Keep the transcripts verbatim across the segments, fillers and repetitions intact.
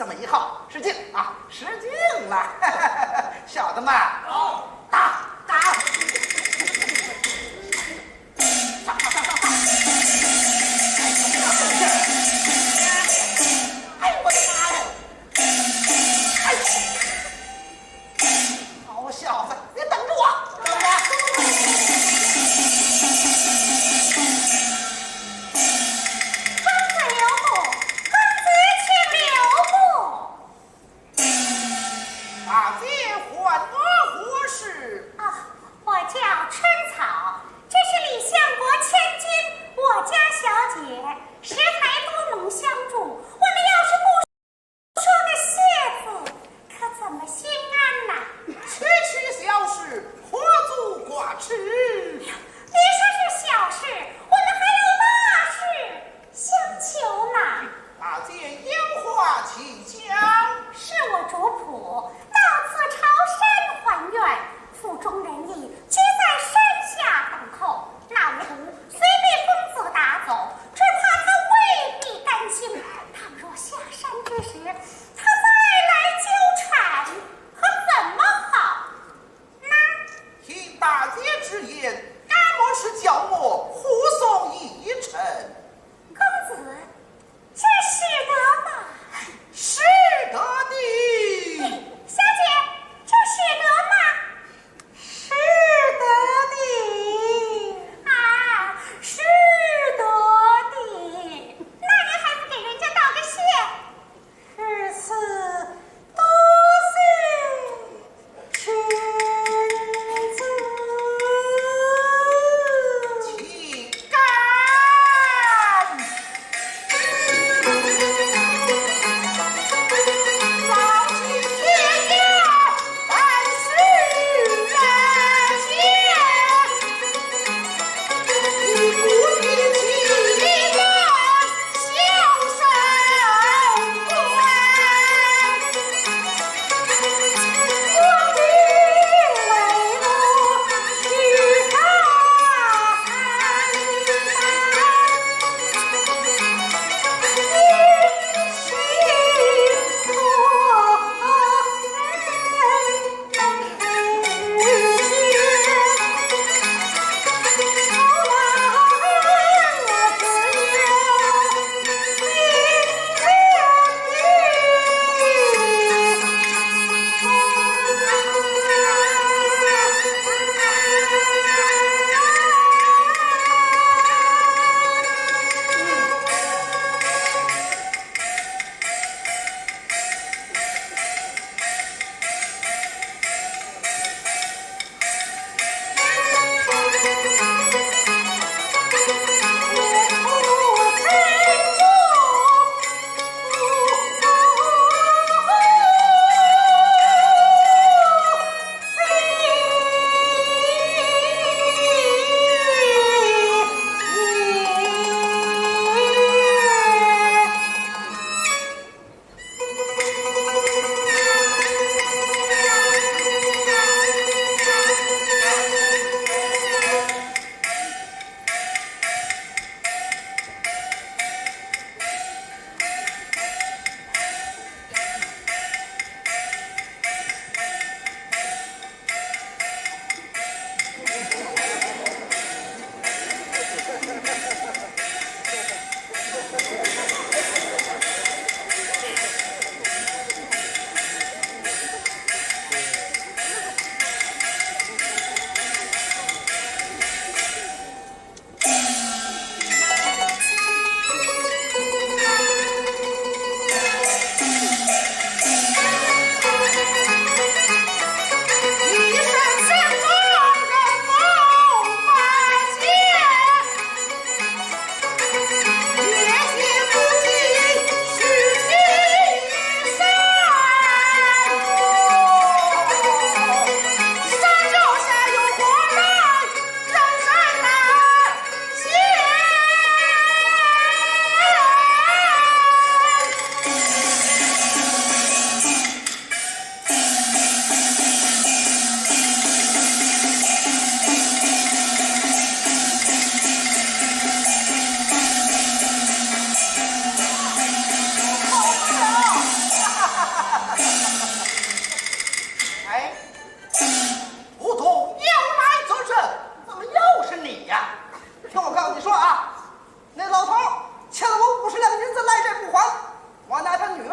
这么一号，使劲啊，使劲了，晓得吗？哦，打打，上上上上上！哎呦我的妈呀！哎呦！ 好小子，你等着我，等着。刚才留步，刚才请留步。大姐还我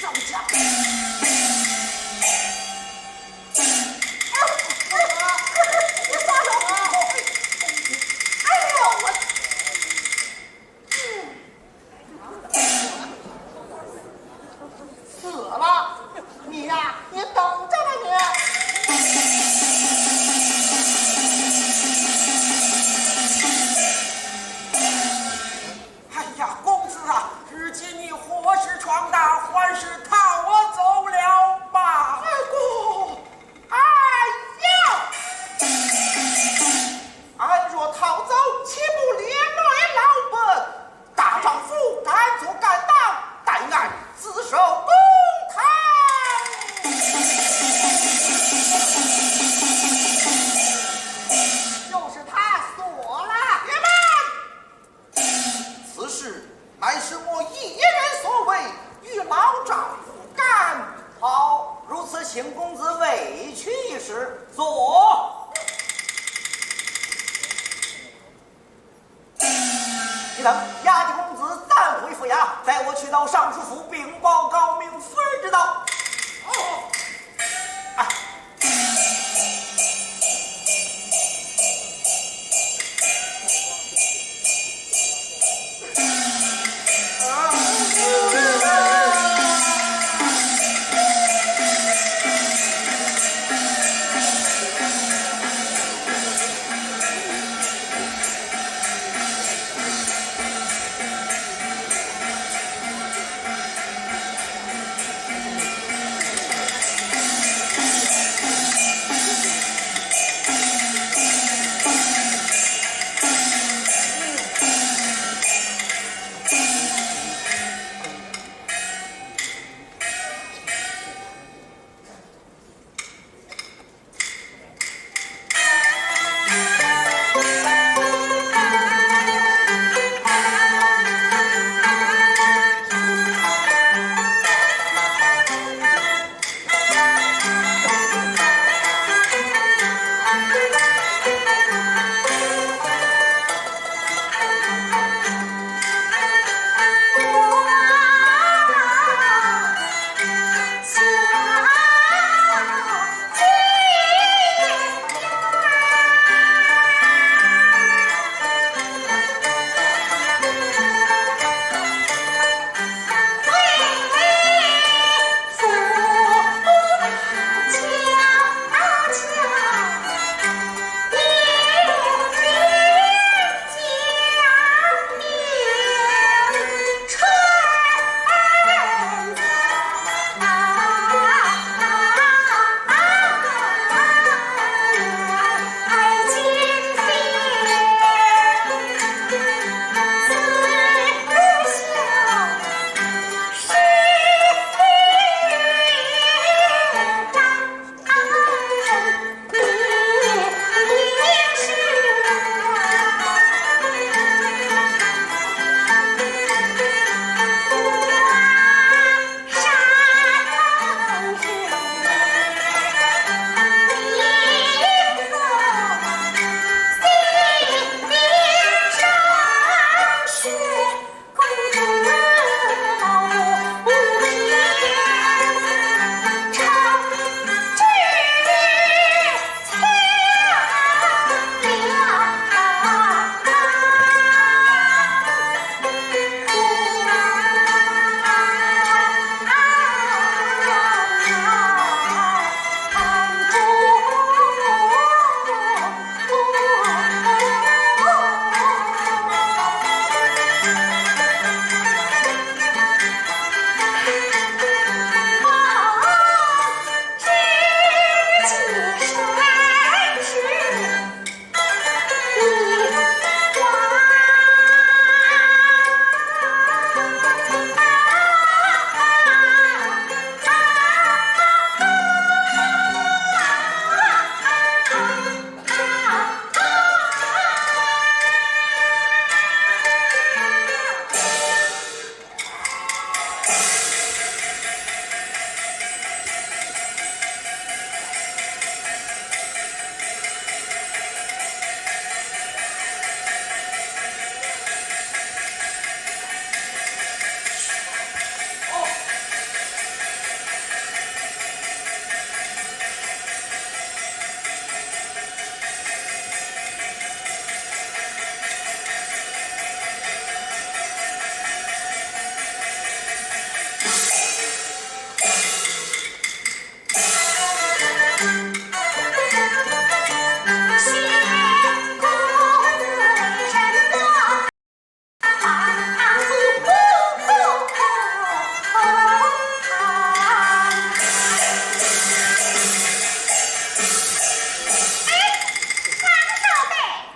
走家。哎呦，哎呦，你放手！哎呦，我，嗯，死了！你呀，你等着吧你！哎呀，公子啊，如今你何时闯大祸，还是逃走了吧？哎呦，哎呀！俺若逃走，岂不连累老本？大丈夫敢做敢当，待俺自首公堂。就是他死了。且慢！ 此事乃是我一人所为，与老丈无干。好，如此请公子委屈一时，坐。你等押解公子暂回府衙，待我去到尚书府禀报诰命夫人知道。哦。哎。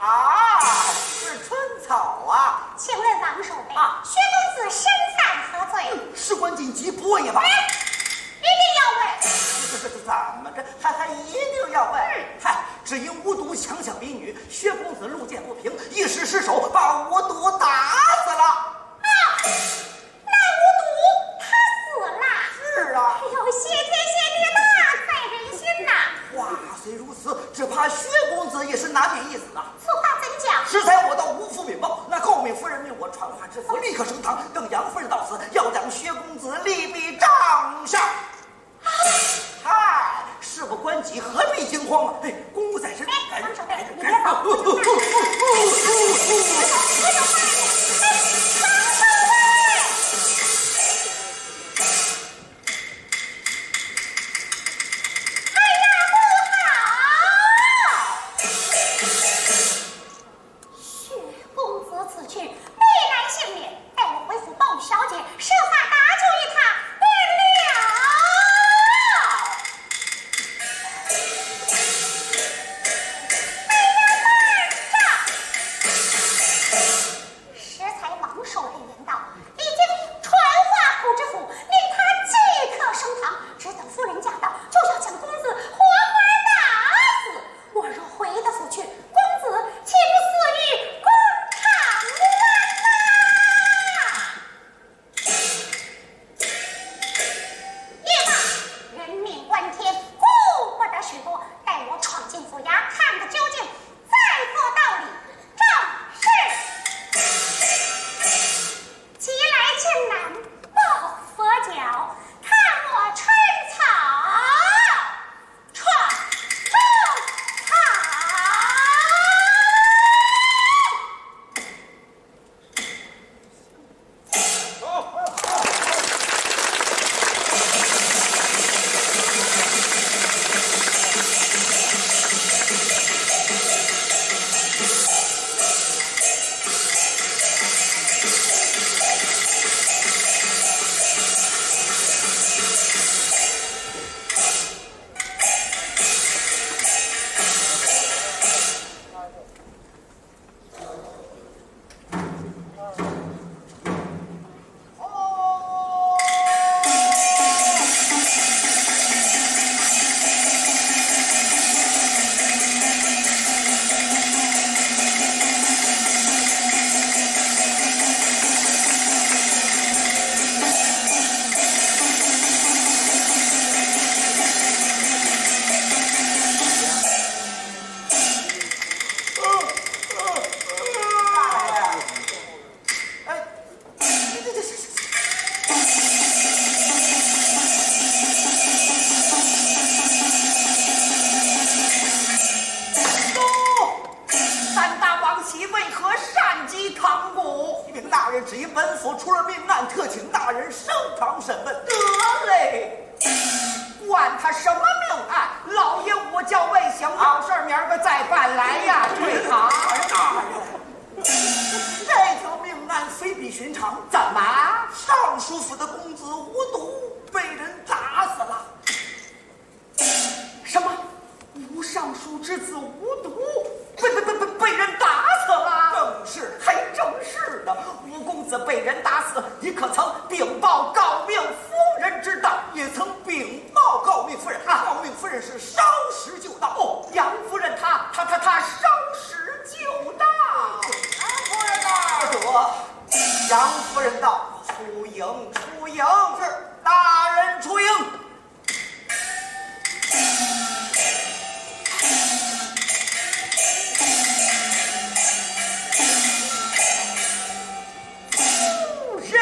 啊，是春草啊。请问王守备，啊，薛公子身犯何罪？事关紧急，不问也罢。哎，一定要问。这这这怎么着？还还一定要问？嗯。嗨，只因巫毒强抢民女，薛公子路见不平，一时失手，把巫毒打死了。啊，那巫毒他死了？是啊。哎呦，谢天谢地，那才人心呐！话虽如此，只怕薛公子也是难免一死啊。 此话怎讲？适才我道无福禀报，那诰命夫人命我传话知府，立刻升堂，等杨夫人到此，要将薛公子立毙杖下。嗨，事不关己，何必惊慌啊？哎，公务在身。哎，王守备，你别走。哎呀，不好！薛公子此去，没来幸免，待我回府报与小姐，设法搭救于他免了。哎呀，慢着！ 适才王守备言道，已经传话不知府，命他即刻升堂，只等夫人驾到，就要将公子活活打死。我若回得府去，公子岂不死于公堂外啦？ 也罢，人命关天，顾不得许多，待我闯进府衙，看个究竟，再做道理。正是。急来劲难抱佛脚，看我春草闯中草。 哎，这这这这，哟，三大王喜为何擅击堂鼓？启禀大人，只因本府出了命案，特请大人升堂审问。得嘞，管他什么命案，老爷午觉未醒，有事儿明儿个再办来呀，退堂。大人，这条命案非比寻常。怎么？尚书府的公子无毒，被人打死了。什么？无尚书之子吴独被被被被被人打死了。正是，还正是呢。吴公子被人打死，你可曾禀报诰命夫人知道？也曾禀报诰命夫人啊。诰命夫人是稍时就到。哦，杨夫人她她她她稍时就到。杨夫人呐，我杨夫人到，出迎出迎。是，大人出迎。夫人。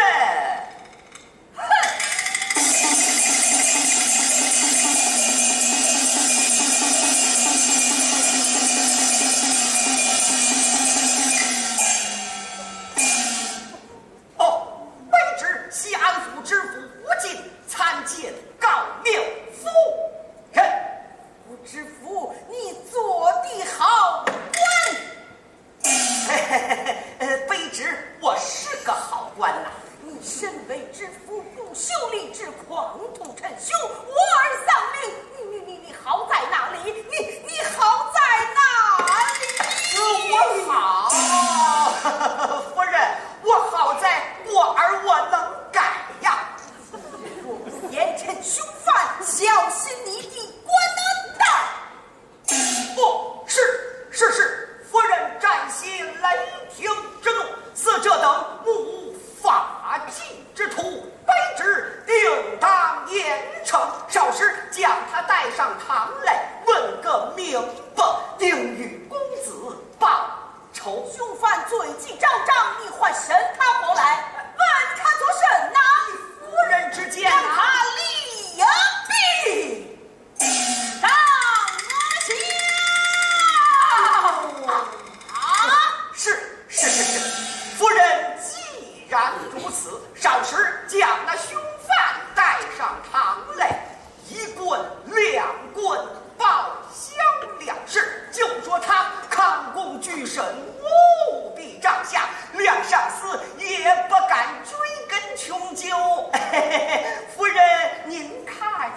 哦，卑职西安府知府吴进参见诰命夫人。吴知府，你做得好官。呃，卑职我是个好官呐。你身为知府，不修理之，狂徒陈兄，我儿丧命，你你你你好在哪里？你你好在哪里？我好，夫人，我好在我儿我能改呀。若不严惩凶犯，小心你的官担。哦，是是是，夫人暂息雷霆之怒，似这等目无法纪之徒，卑职定当严惩。稍时将他带上堂来，问个明白，定与公子报仇。凶犯罪迹昭彰，你还审他何来？问他作甚呐？夫人之见啊。让他立呀！ 上下。啊，是是是是，夫人既然如此，稍时将那凶犯带上堂来，一棍两棍报销了事，就说他抗共拒沈，舞弊帐下，梁上司也不敢追根究究。夫人您看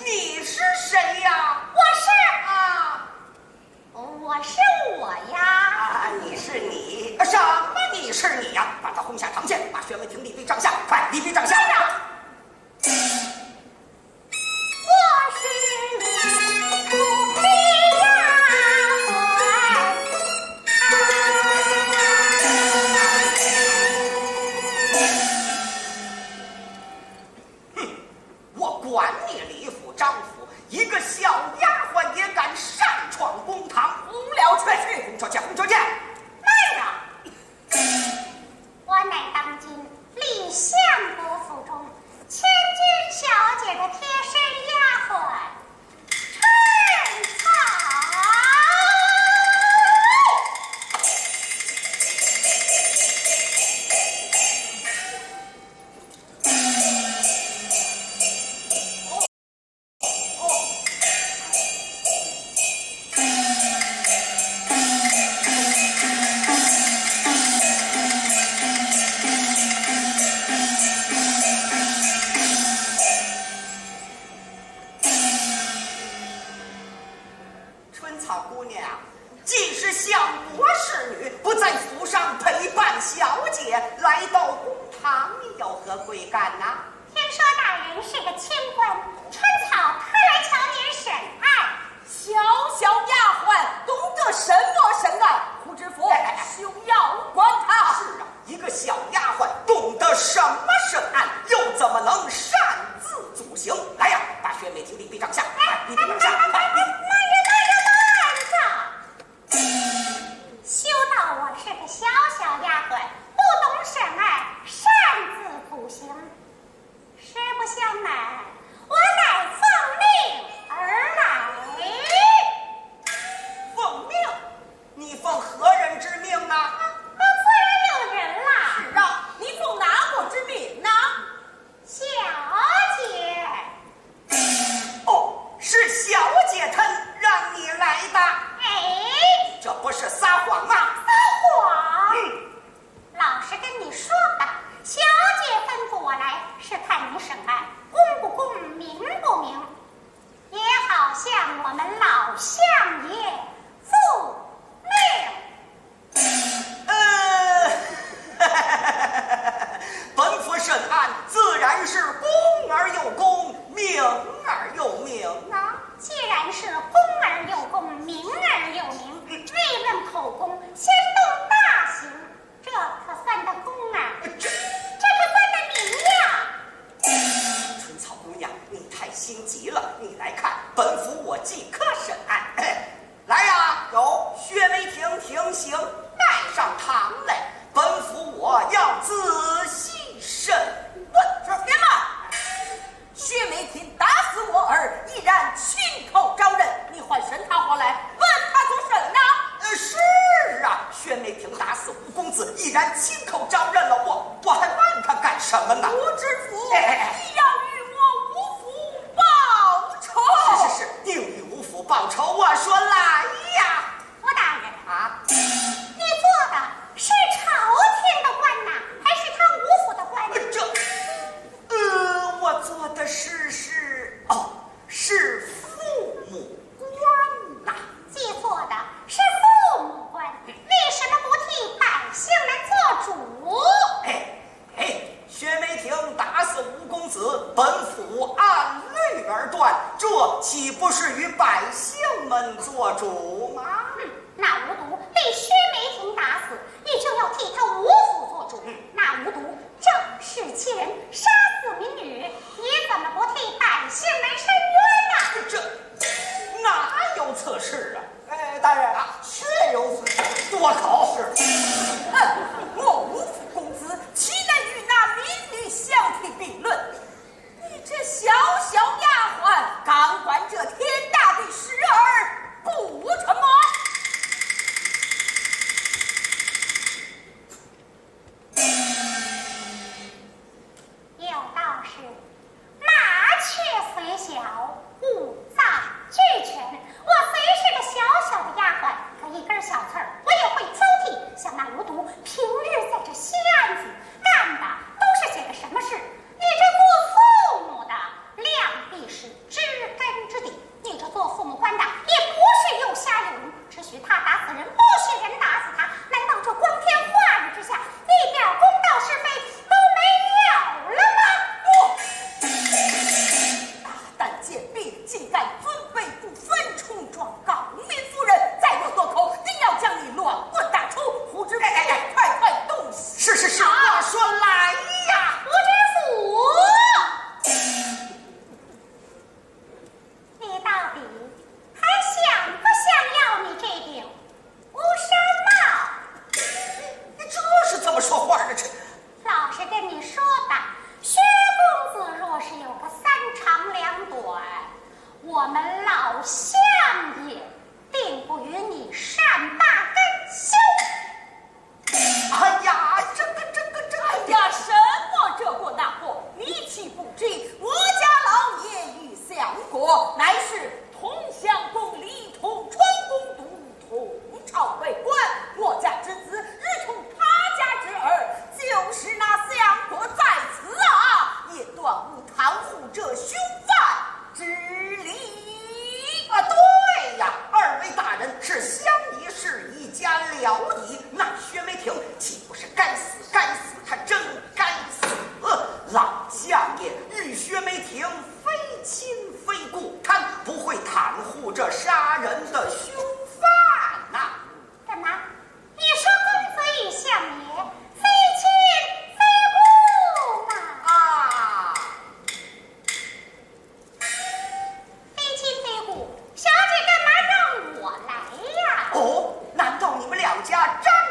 你是谁呀？我是啊，我是我呀。啊，你是你，什么你是你呀？把他轰下堂去，把薛梅婷立为帐下，快立为帐下！我是你不配呀！哼，我管你李府张府，一个小丫鬟也敢擅闯公堂，轰了去！轰出去，轰出去！慢着！我乃当今丽相国府中千金小姐的贴身丫鬟春草。春草姑娘，既是相国侍女，不在府上陪伴小姐，来到公堂，你有何贵干呐？听说大人是个清官，春草特来求您审案。小小丫鬟懂得什么审案？胡知府，哎，哎，哎，休要管她。是啊，一个小丫鬟懂得什么审案，又怎么能擅自阻行？来呀，把薛梅婷立为帐下，哎，立为帐下，哎，立。慢着，慢着，慢着！休道我是个小小丫鬟，不懂审案，擅自阻行。实不相瞒，我乃奉命而来。奉命？你奉何人之命呢？啊，啊，自然有人啦。是啊，你奉哪国之命呢？小姐。哦，是小姐她让你来的。哎。这不是撒谎吗？撒谎？嗯。老实跟你说吧，小姐吩咐我来，是看你审案公不公，明不明。也好向我们老相爷复命。呃，本府审案自然是公而又公，明而又明啊。既然是公而又公，明而又明，未问口供，先动大刑，这可算得公啊？这，这可算得明呀？春草姑娘，你太心急了。你来看，本府我即刻审案。哎，来呀，有薛梅婷，停刑，带上堂来，本府我要仔细审问。是，且慢！薛梅婷打死我儿，依然亲口招认，你还审她何来？问她作甚呢？呃，是啊，薛梅婷打死吴公子，依然亲口招认了我，我还问她干什么呢？胡知府，哎，哎，哎，你要与我吴府报仇。是，是，是，定与吴府报仇。我说来呀。胡大人啊，你做的是朝廷的官呐，还是他吴府的官？呃，这，呃，我做的是，是，哦，是父母官呐。既做的是父母官，为什么不替百姓们做主？哎，哎，薛梅婷打死吴公子，本府按律而断，这岂不是与百姓们做主吗？哼，那无独被薛梅婷打死，你就要替他吴府做主。嗯。那无独仗势欺人，杀死民女，你怎么不替百姓们伸冤呢？这，哪有此事啊？哎，大人啊，确有此事。多口。是。哼，我吴府公子，岂能与那民女相提并论？你这小小丫鬟，敢管这天大的事儿不成吗？有道是，麻雀虽小，五脏俱全。我虽是个小小的丫鬟，可一根小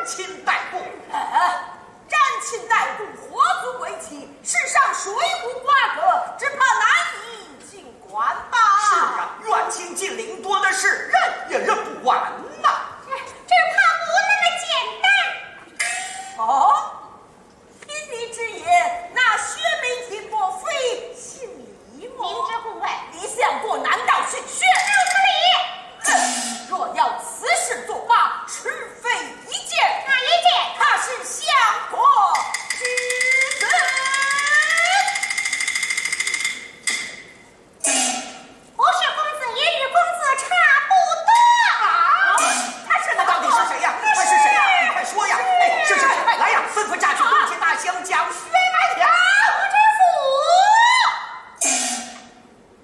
亲带故。啊，沾亲带故，何足为奇？世上谁无瓜葛，只怕难以尽管吧。是啊，远亲近邻，多的是认也认不完呐。哎，只怕不那么简单。哦，听你之言，那薛梅婷莫非姓李？ 明知故问。李相国难道姓薛？不是。哼，若要此事作罢，除非一件。哪一件？他是相国之子。胡氏公子也与公子差不多。啊，他是，那到底是谁呀？他是谁呀？你快说呀！哎，是是是，来呀，吩咐驾去东京大相将薛梅婷。胡知府，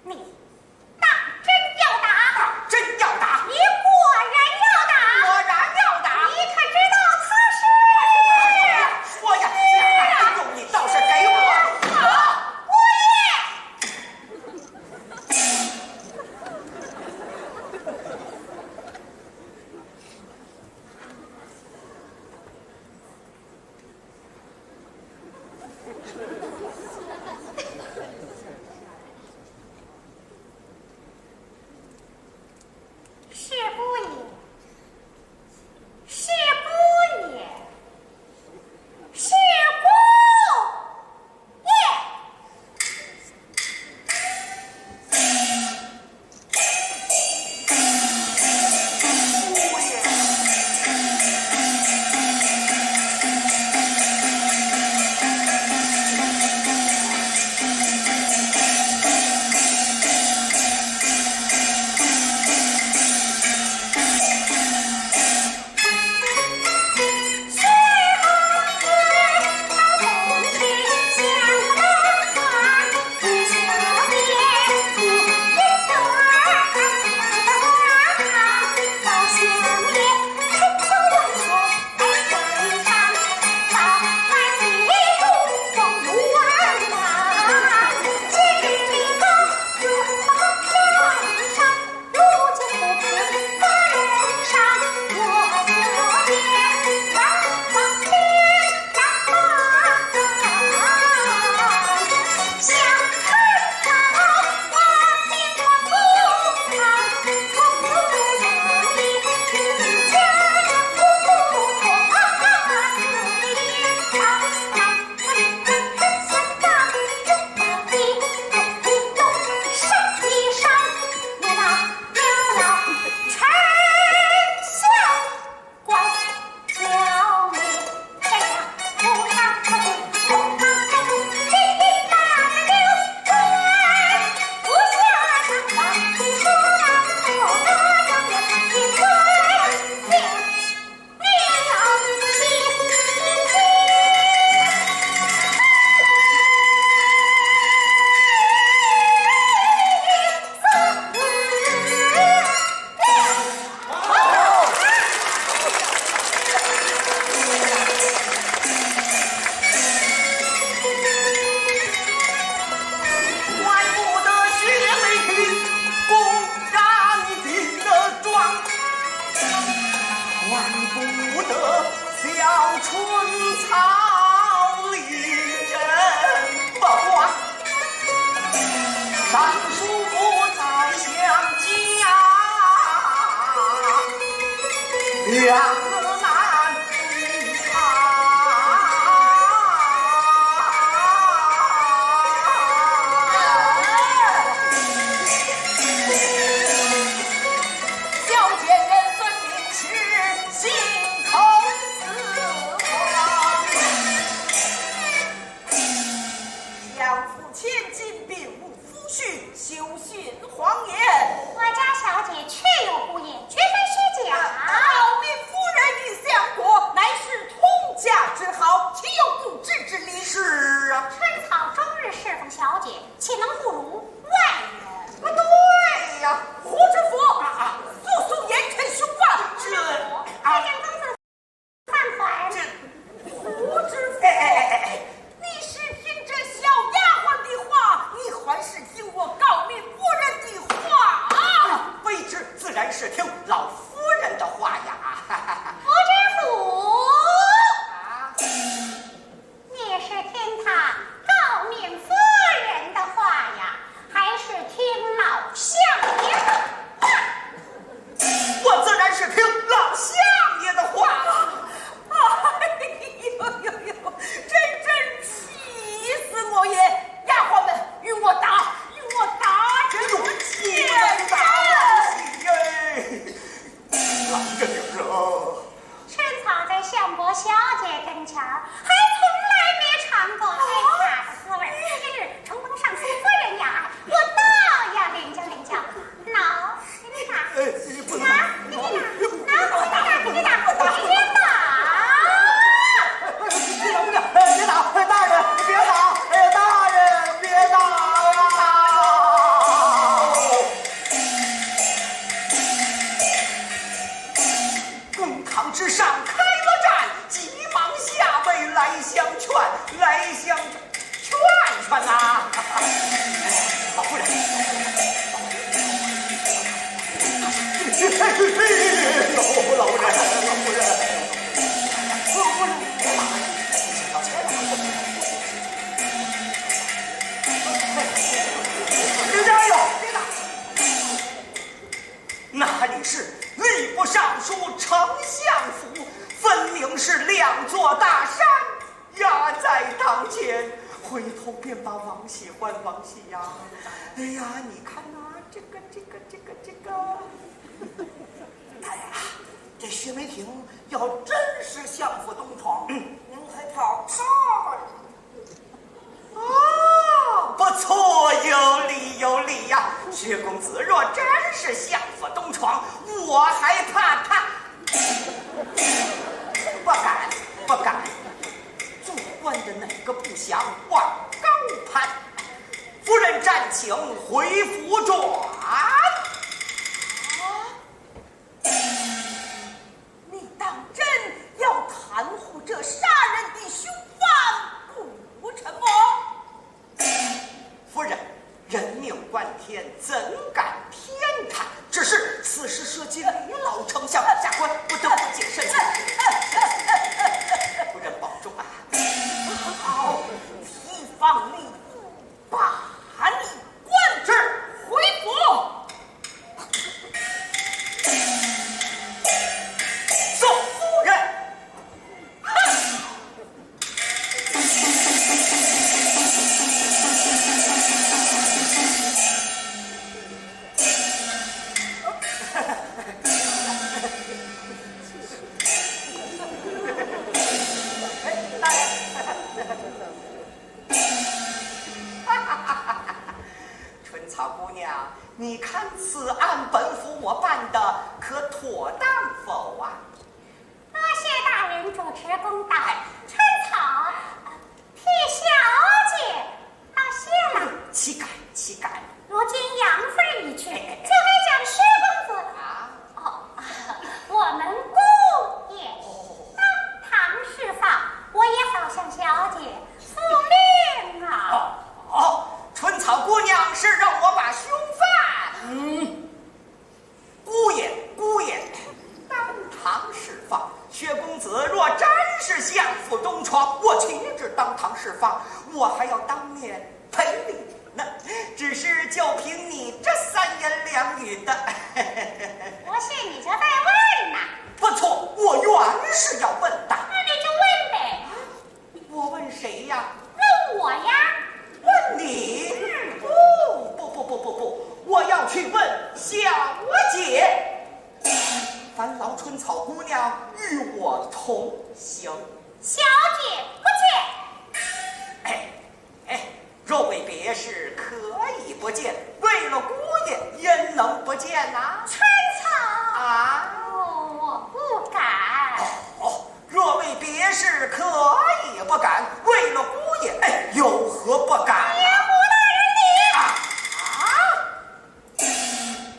你当真要打？当真要打。你果然要打？果然要打。你可知道他是？说呀，讲啊，用你倒是给我。好，姑爷。 是姑爷，是姑爷，是姑爷。这就是啊。春草在相国小姐跟前儿，还从来没尝过哎呀的滋味儿。今日承蒙尚书夫人雅爱，我倒要领教领教。喏，给你打。哎，不能啊，给你打，啊，给你打，给你打，给你打。别打，别打，哎，大人，别打，哎，大人，别打呀！公堂之上开了战，急忙下跪来相劝，来相劝劝呐！老夫人，老夫人，老夫人，老夫人，老夫人，老夫人。 哪里是吏部尚书丞相府，分明是两座大山压在当前。回头便把王喜唤王喜呀，哎呀，你看呐，这个这个这个这个，哎呀，这薛梅亭要真是相府东床，您还怕他？ 啊，不错，有理有理呀。薛公子若真是相府东床，我还怕他？不敢，不敢。做官的哪个不想望高攀？夫人暂请回府转。 你当真要袒护这杀人的凶犯顾承么？夫人，人命关天，怎敢偏袒？只是此事涉及李老丞相，下官不得不谨慎。夫人保重啊！好，提防你 把你官职回府。宋夫人，哼！春草姑娘，你看此案本府我办的可妥当否啊？多谢大人主持公道。哎，春草替小姐道谢了。岂敢岂敢。如今杨妃已去，就该讲薛公子。啊？哦，我们姑爷当堂释放，我也好向小姐 复命啊！哦，春草姑娘是让我把凶犯……嗯，姑爷，姑爷，当堂释放。薛公子若真是相府东床，我岂止当堂释放，我还要当面赔礼呢。只是就凭你这三言两语的……不信你就再问呐。不错，我原是要问的。那你就问呗。 我问谁呀？问我呀。问你？不不不不不不，我要去问小姐。烦劳春草姑娘与我同行。小姐不见。哎哎，若为别事可以不见，为了姑爷焉能不见呐？春草。啊？哦，我不敢。哦，若为别事可以不敢，为了姑爷，哎，有何不敢？哎呀，胡大人你……啊啊！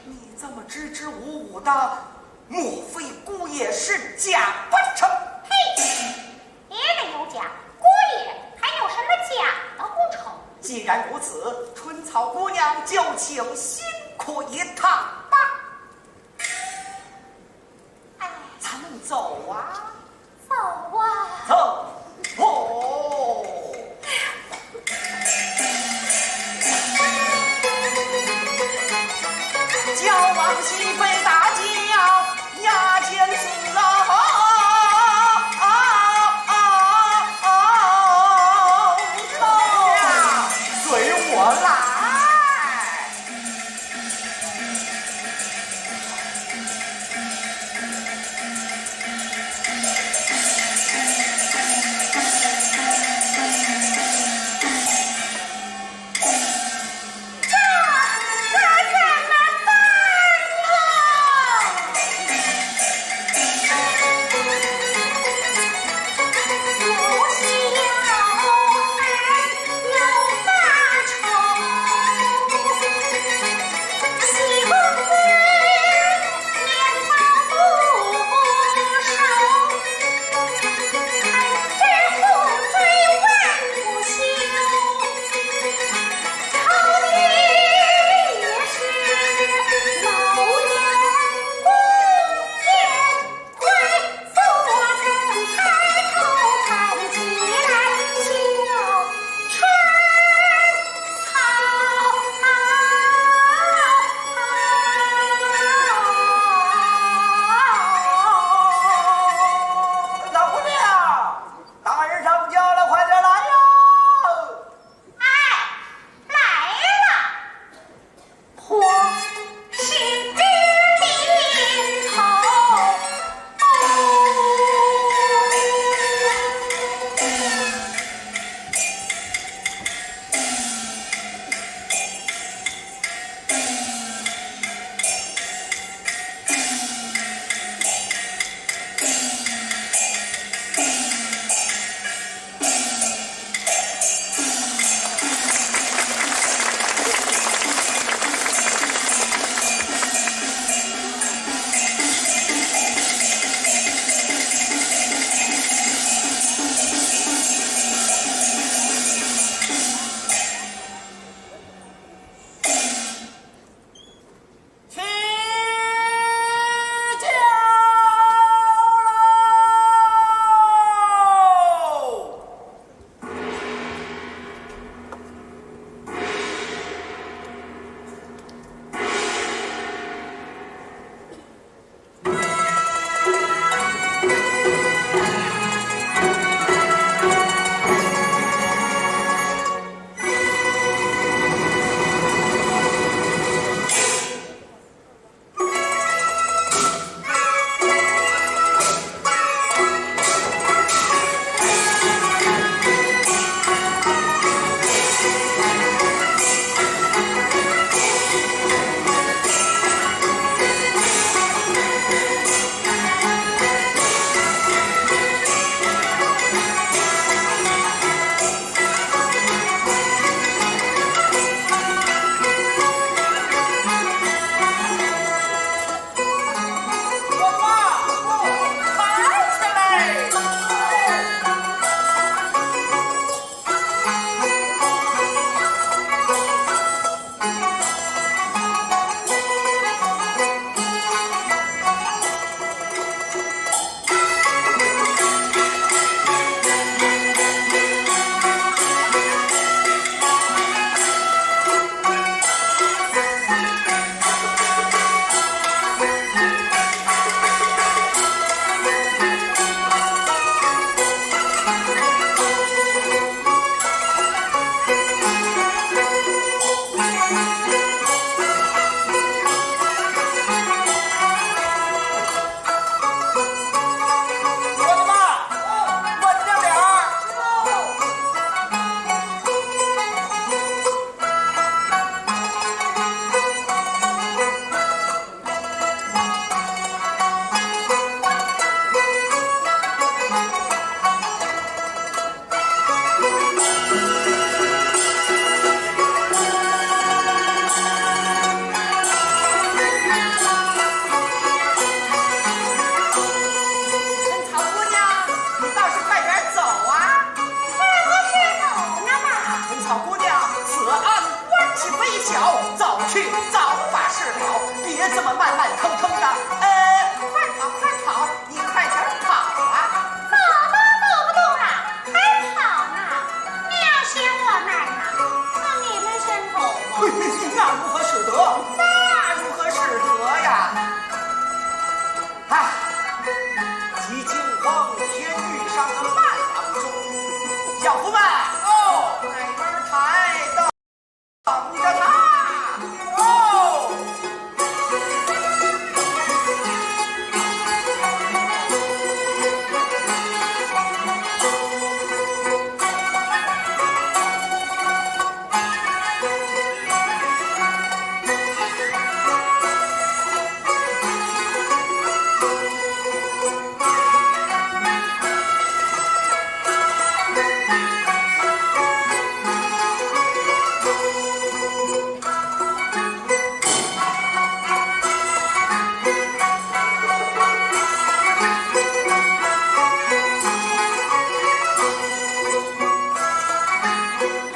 你这么支支吾吾的，莫非姑爷是假不成？嘿，别的有假，姑爷还有什么假的不成？既然如此，春草姑娘就请辛苦一趟吧。哎，咱们走啊。 走啊。走。哦。叫王喜被打叫，押遣子啊，啊啊啊啊啊！随我来。小福们，哦，快点儿抬到，等着他，哦。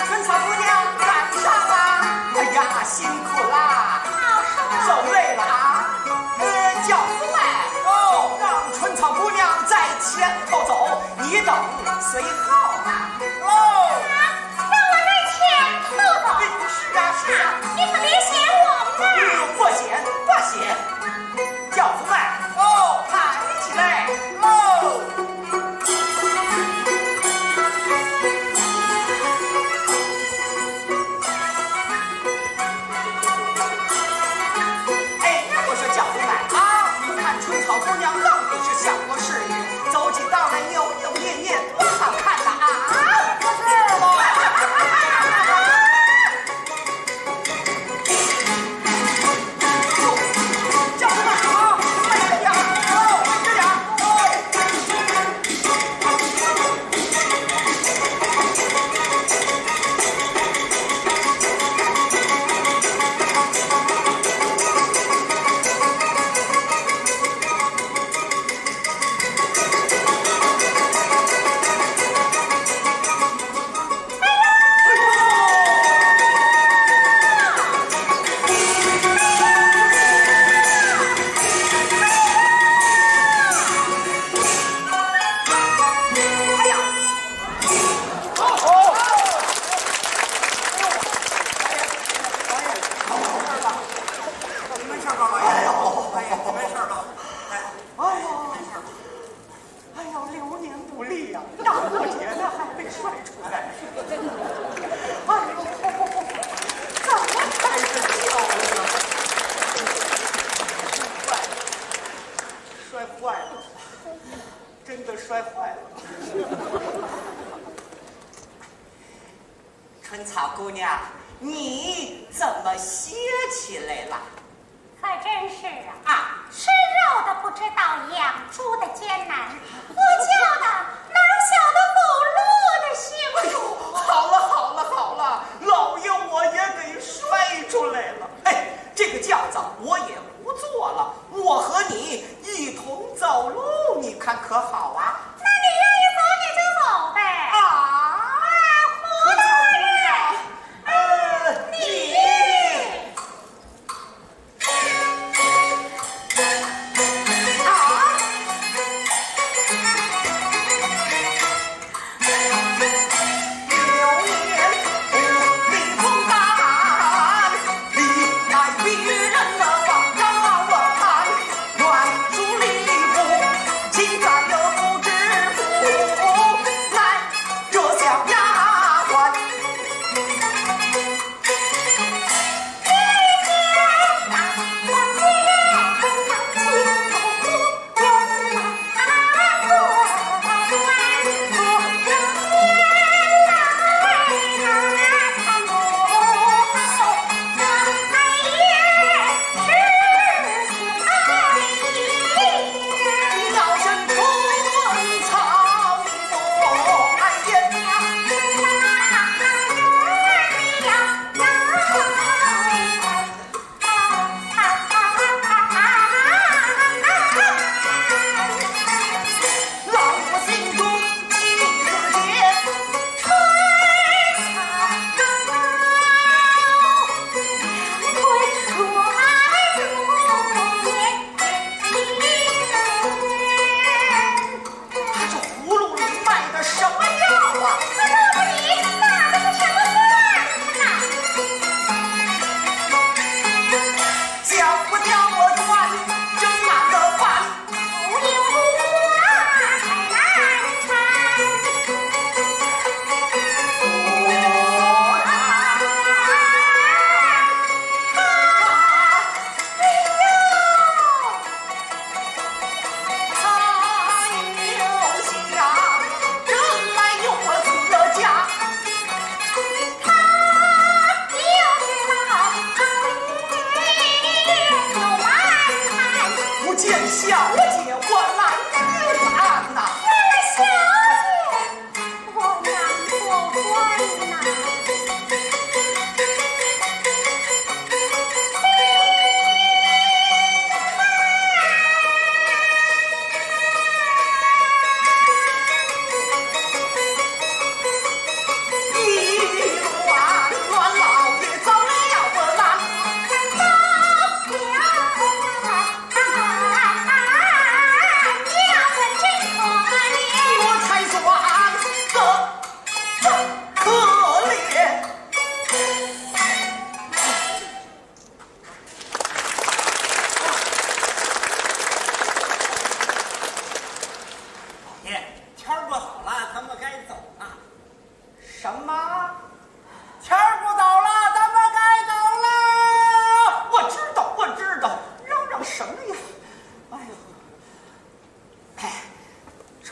春草姑娘赶上啦！哎呀，辛苦啦！走累了啊？呃，轿夫啊，哦，让春草姑娘在前头走，你等随后嘛。哦。啊，让我在前头走？哎，是啊，是啊。你可别嫌我慢。哎呦，不嫌，不嫌。轿夫们，哦，抬起来，哦。哎，我说轿夫们啊，看春草姑娘到底是想不是你，走起道来扭扭捏捏，多好看呐啊！不是。 哎呦，哎呦，哎呦，流年不利呀，大过节的还被摔出来。哎呦，怎么才是漂亮啊？摔坏了，真的摔坏了。 春草姑娘，你怎么歇起来了？可真是啊，啊，吃肉的不知道养猪的艰难，不教的哪晓得走路的辛苦。哎呦，好了，好了，好了，老爷我也给摔出来了。哎，这个轿子我也不坐了，我和你一同走路，你看可好啊？那你愿意走你就走呗。啊？啊，胡大爷，呃，你。啊？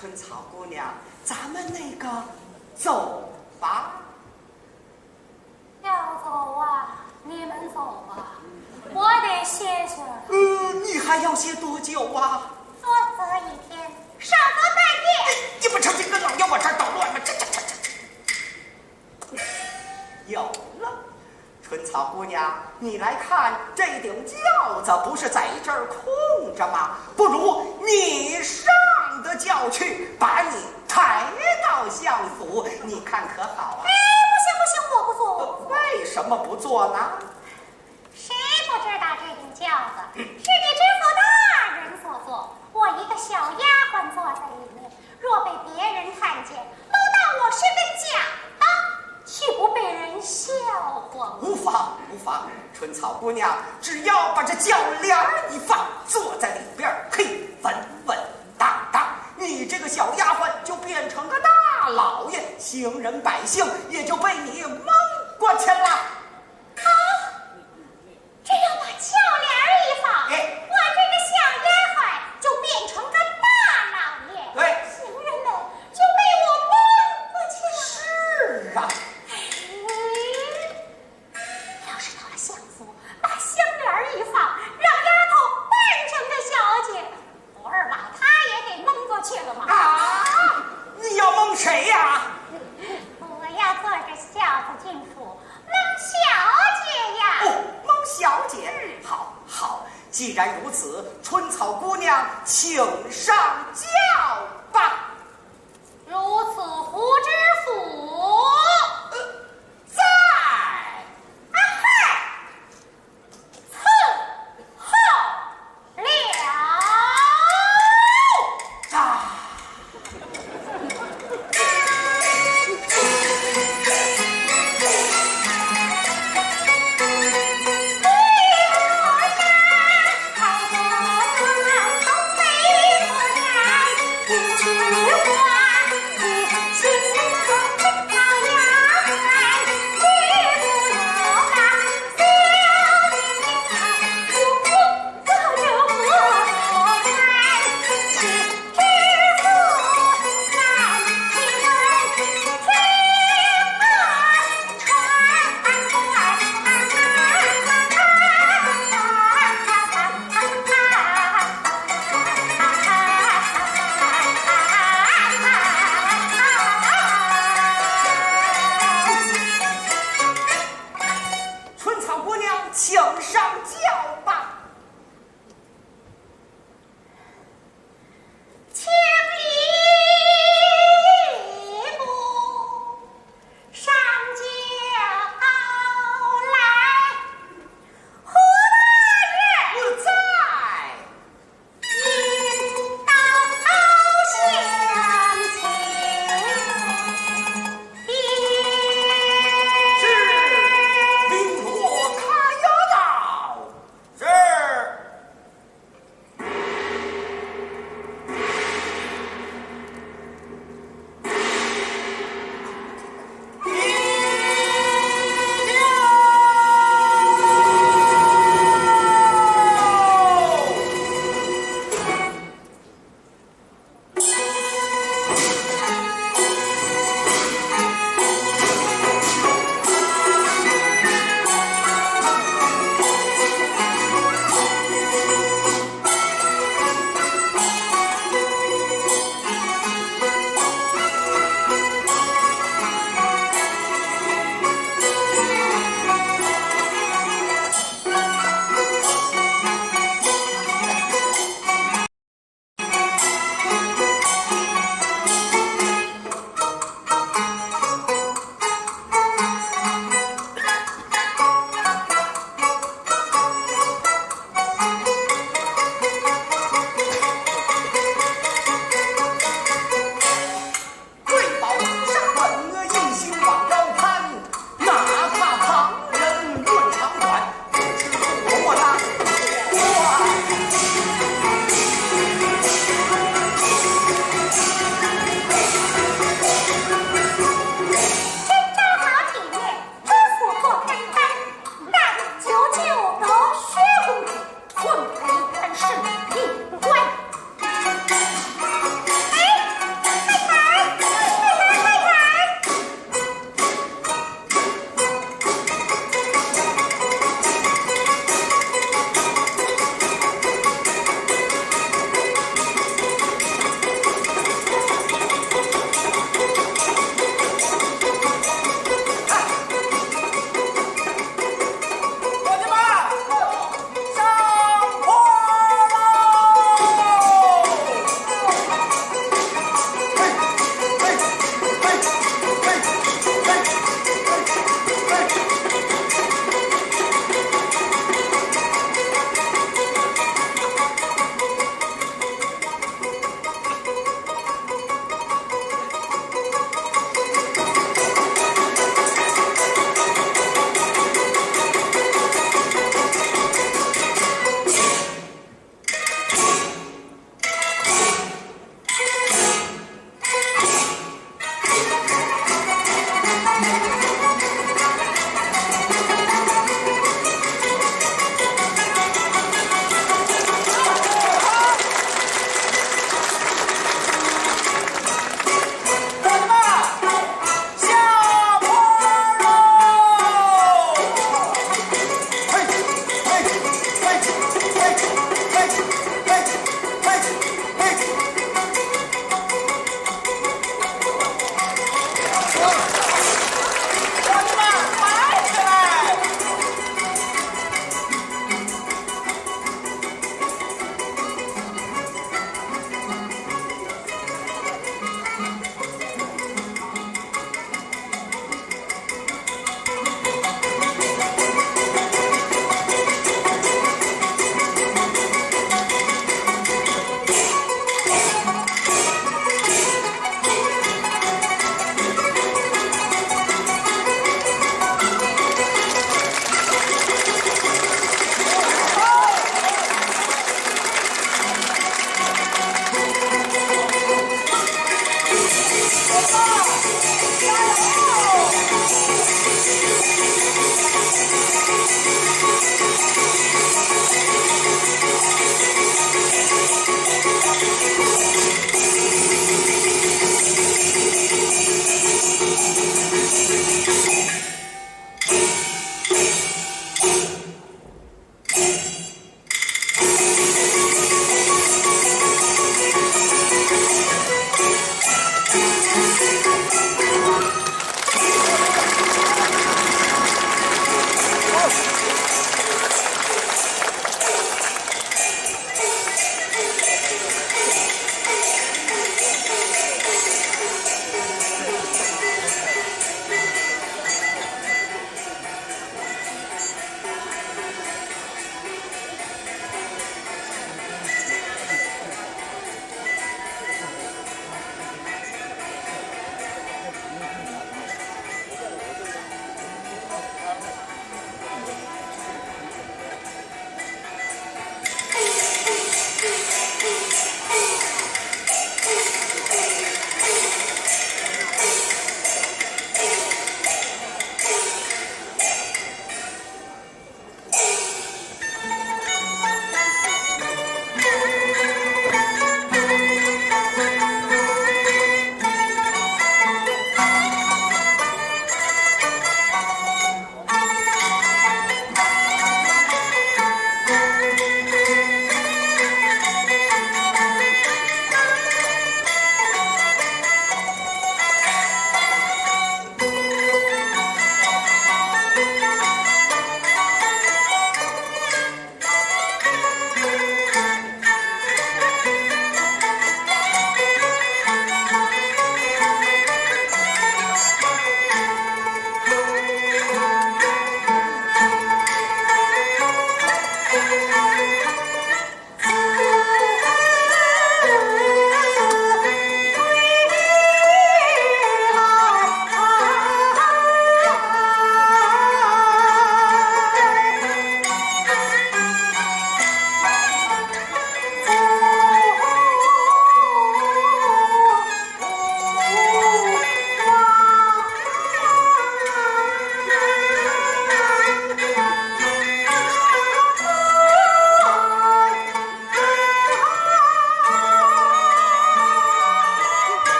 春草姑娘，咱们那个走吧。要走啊，你们走吧，我得歇歇。呃，你还要歇多久啊？短则一天，少则半夜。你不成这个老要往这儿捣乱吗？这这这这这。有了，春草姑娘，你来看，这顶轿子不是在这儿空着吗？不如你上的轿去，把你抬到相府，你看可好啊？哎，不行不行，我不坐，我不坐。为什么不坐呢？谁不知道这顶轿子是你知府大人所坐，我一个小丫鬟坐在里面，若被别人看见，都当我是个假的，岂不被人笑话吗？无妨无妨，春草姑娘，只要把这轿帘儿一放，坐在里边儿，嘿，稳稳当当。你这个小丫鬟就变成个大老爷，行人百姓也就被你蒙过去了。只要把轿帘儿一放，哎我这个小丫鬟就变成个大老爷，对行人们就被我蒙过去了。是啊，哎，要是到了相府，把香帘儿一放，让丫头扮成个小姐，不二老他也给蒙过去了嘛。啊，你要蒙谁呀？我要坐着轿子进府，蒙小姐呀。哦，蒙小姐。好，好，既然如此，春草姑娘，请上轿吧。如此，胡知府在。啊嗨，伺候了。啊。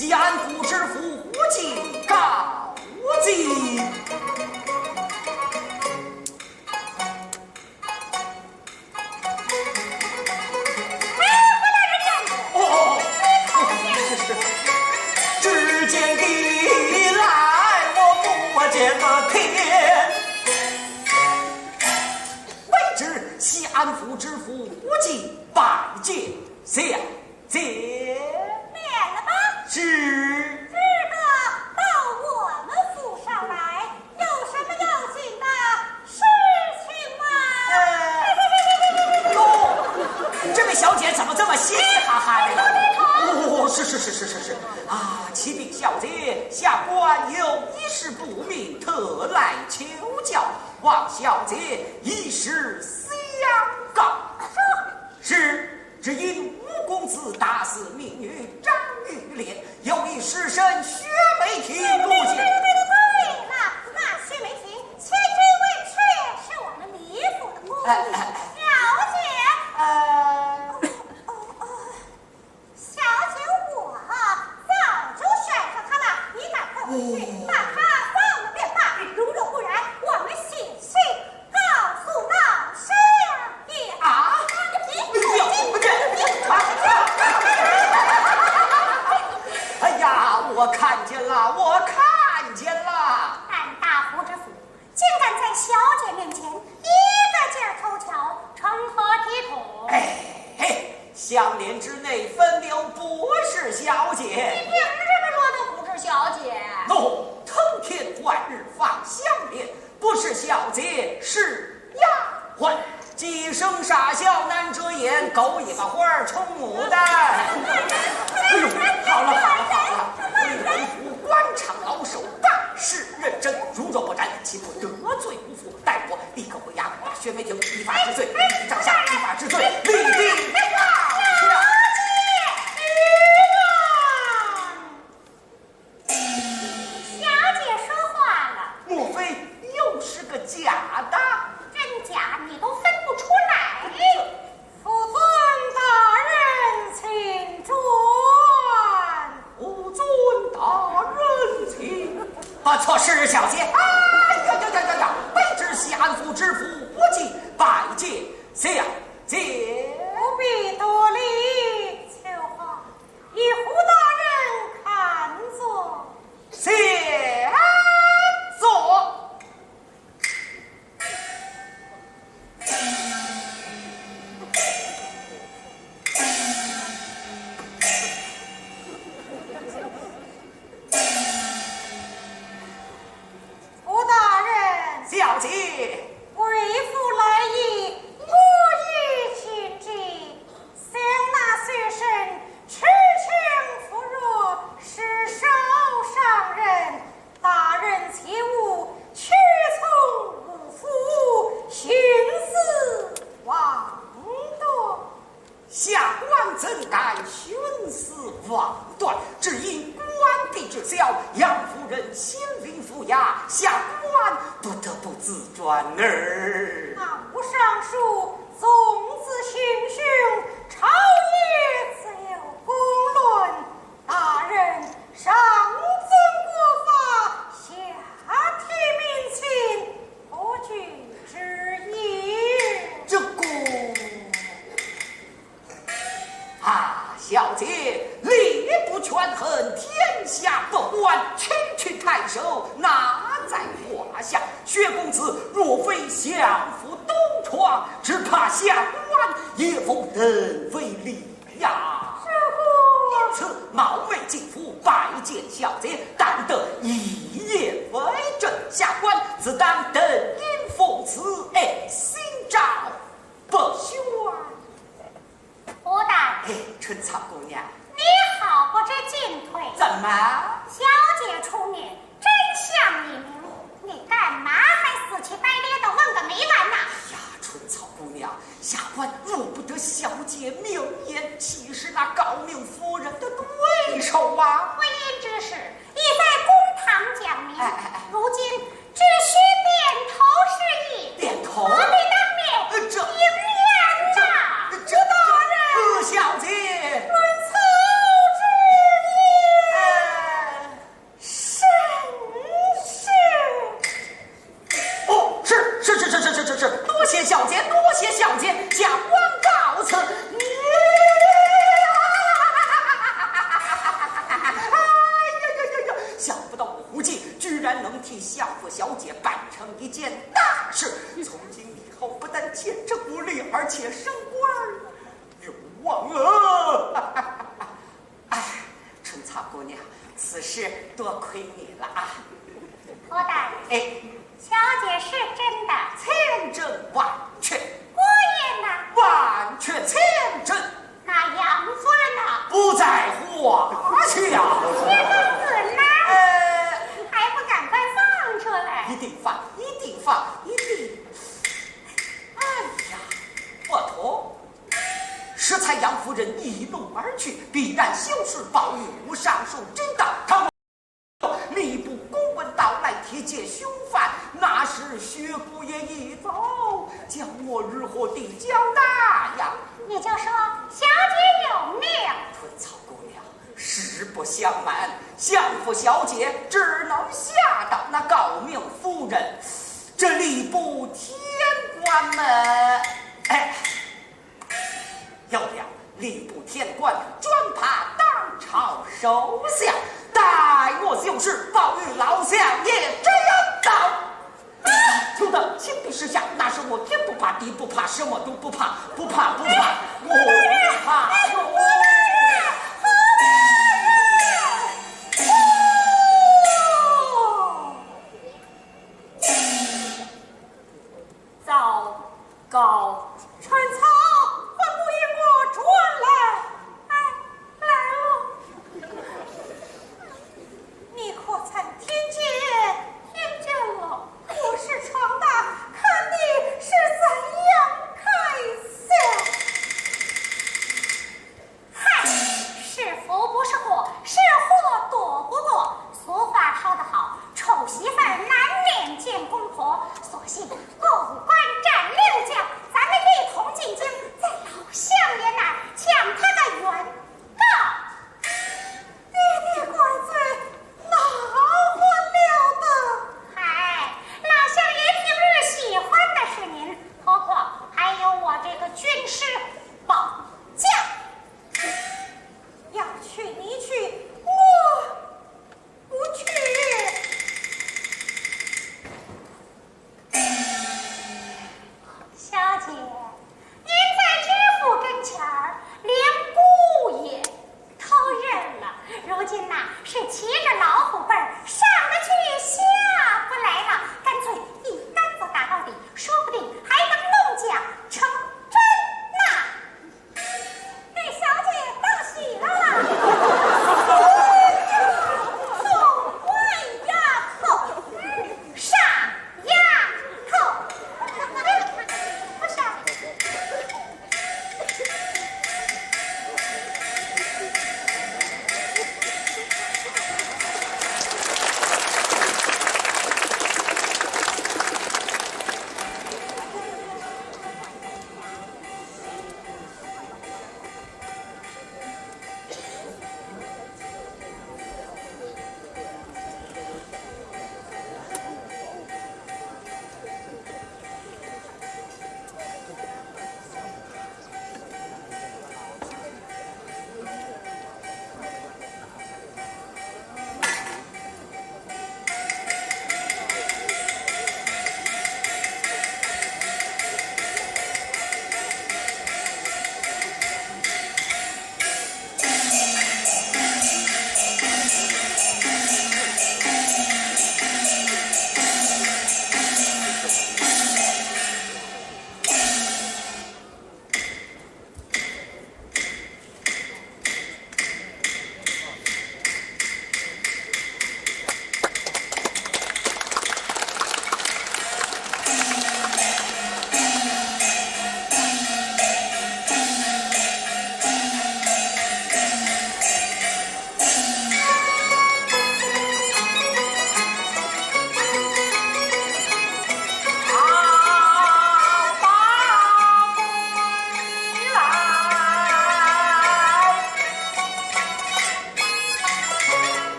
西安府知府胡进告进。哦，哦，哦，是，是。只见你来，我不见个天。卑职西安府知府胡进拜见相 姐。免了吧。是。这个到我们府上来，有什么要紧的事情吗？哎，哟，这位小姐怎么这么嘻嘻哈哈的呀？哦，是，是，是，是，是，是。啊，启禀小姐，下官有一事不明，特来求教，望小姐一事相告。说。 是，只因吴公子打死民女张玉莲，有一尸身薛梅亭不见。对了，那薛梅亭千真万确是我们李府的宫女。哎，哎，哎。小姐。呃。哦，哦，哦，小姐，我早就选上她了，你赶快回去，哦。把她放了便罢。如若不然，我们写信 告诉老相爷。啊？你，你，你，啊，啊，哎呀，我看见了，我看见了。胆大胡知府，竟敢在小姐面前一个劲儿偷瞧，成何体统？哎，嘿，香帘之内分明不是小姐。你凭什么说她不是小姐？喏，偷天换日放香帘， 不是小姐，是丫鬟。鸡生傻笑难遮眼，狗尾巴花儿充牡丹。哎呦，好了，好了，好了，为为府官场老手，办事认真，如若不然，岂不得罪吴府？待我立刻回衙，把薛梅亭依法治罪，立即杖下，依法治罪，立即。 小姐说话了。莫非又是个假的？真假你都分不出来。府尊大人请转。府尊大人请。不错，是小姐。哎呀呀呀呀呀！卑职西安府知府胡进拜见小姐。不必多礼，秋华。 与胡大人看坐。谢坐。胡大人。小姐。为父来意，我已尽知。 想那薛生痴情不若是少商人，大人切勿屈从武夫，徇私枉断。下官怎敢徇私枉断？只因官逼至小，杨夫人心灵不雅，下官不得不自转耳。那无上书， 从子行凶，朝野自有公论。大人上遵国法，下体民情，何惧之有？这个……啊，小姐，礼不权衡，天下不官，区区太守，难在话下。薛公子若非相府 东床，只怕下官也无能为力呀。是乎？因此冒昧进府拜见小姐，但得一言为证，下官自当等因奉旨，爱新招不宣。 不但哎，春草姑娘。你好不知进退。怎么？小姐出面，真相已明，你干嘛还死乞白赖地问个没完呐？哎呀，春草姑娘，下官入不得小姐名言，岂是那诰命夫人的对手啊？婚姻之事，已在公堂讲明，哎，哎，哎。如今 只需点头示意，点头？何必当面，呃，这，应验呐？这，这，胡大人，呃，小姐。春草之意。哎，能替相府小姐办成一件大事，从今以后不但前程无虑，而且升官有望啊！哎，春草姑娘，此事多亏你了啊！好的，哎，小姐是真的，千真万确，果然呐，万确千真。那杨夫人呢？不在话下。你公子呢？呃，还不赶快放出来？一定放，一定放，一定。哎呀，不妥！适才杨夫人一怒而去，必然休书报与尚书正道，倘若吏部公文到来，提解凶犯，那时薛姑爷一早将我如何地交代呀？你就说小姐有命。春草姑娘，实不相瞒，相府小姐只能下到那诰命夫人这吏部天官们。哎，要了吏部天官的专帕当朝首相，待我就是报与老相爷知道。 听得青皮直下，那是我天不怕地不怕，什么都不怕，不怕不怕，我不怕哟。糟糕，春草，还不与我转来？哎，来了。你可曾听见？听见了。 我是闯大，看你是怎样开销。嗨，是福不是祸，是祸躲不过。俗话说得好，丑媳妇儿难免见公婆。索性过五关斩六将，咱们一同进京，在老相爷那儿将他的原告。 爹爹怪罪，哪还了得？嗨，老相爷平日喜欢的是您，何况还有我这个军师保驾。要去你去，我不去。小姐， 您在知府跟前儿连姑爷都认了，如今呐，是骑着老虎背儿，上得去下不来了，干脆一杆子打到底，说不定还能弄假成真呐。哎，小姐，道喜了。送官丫头，嗯，上 丫头，不是。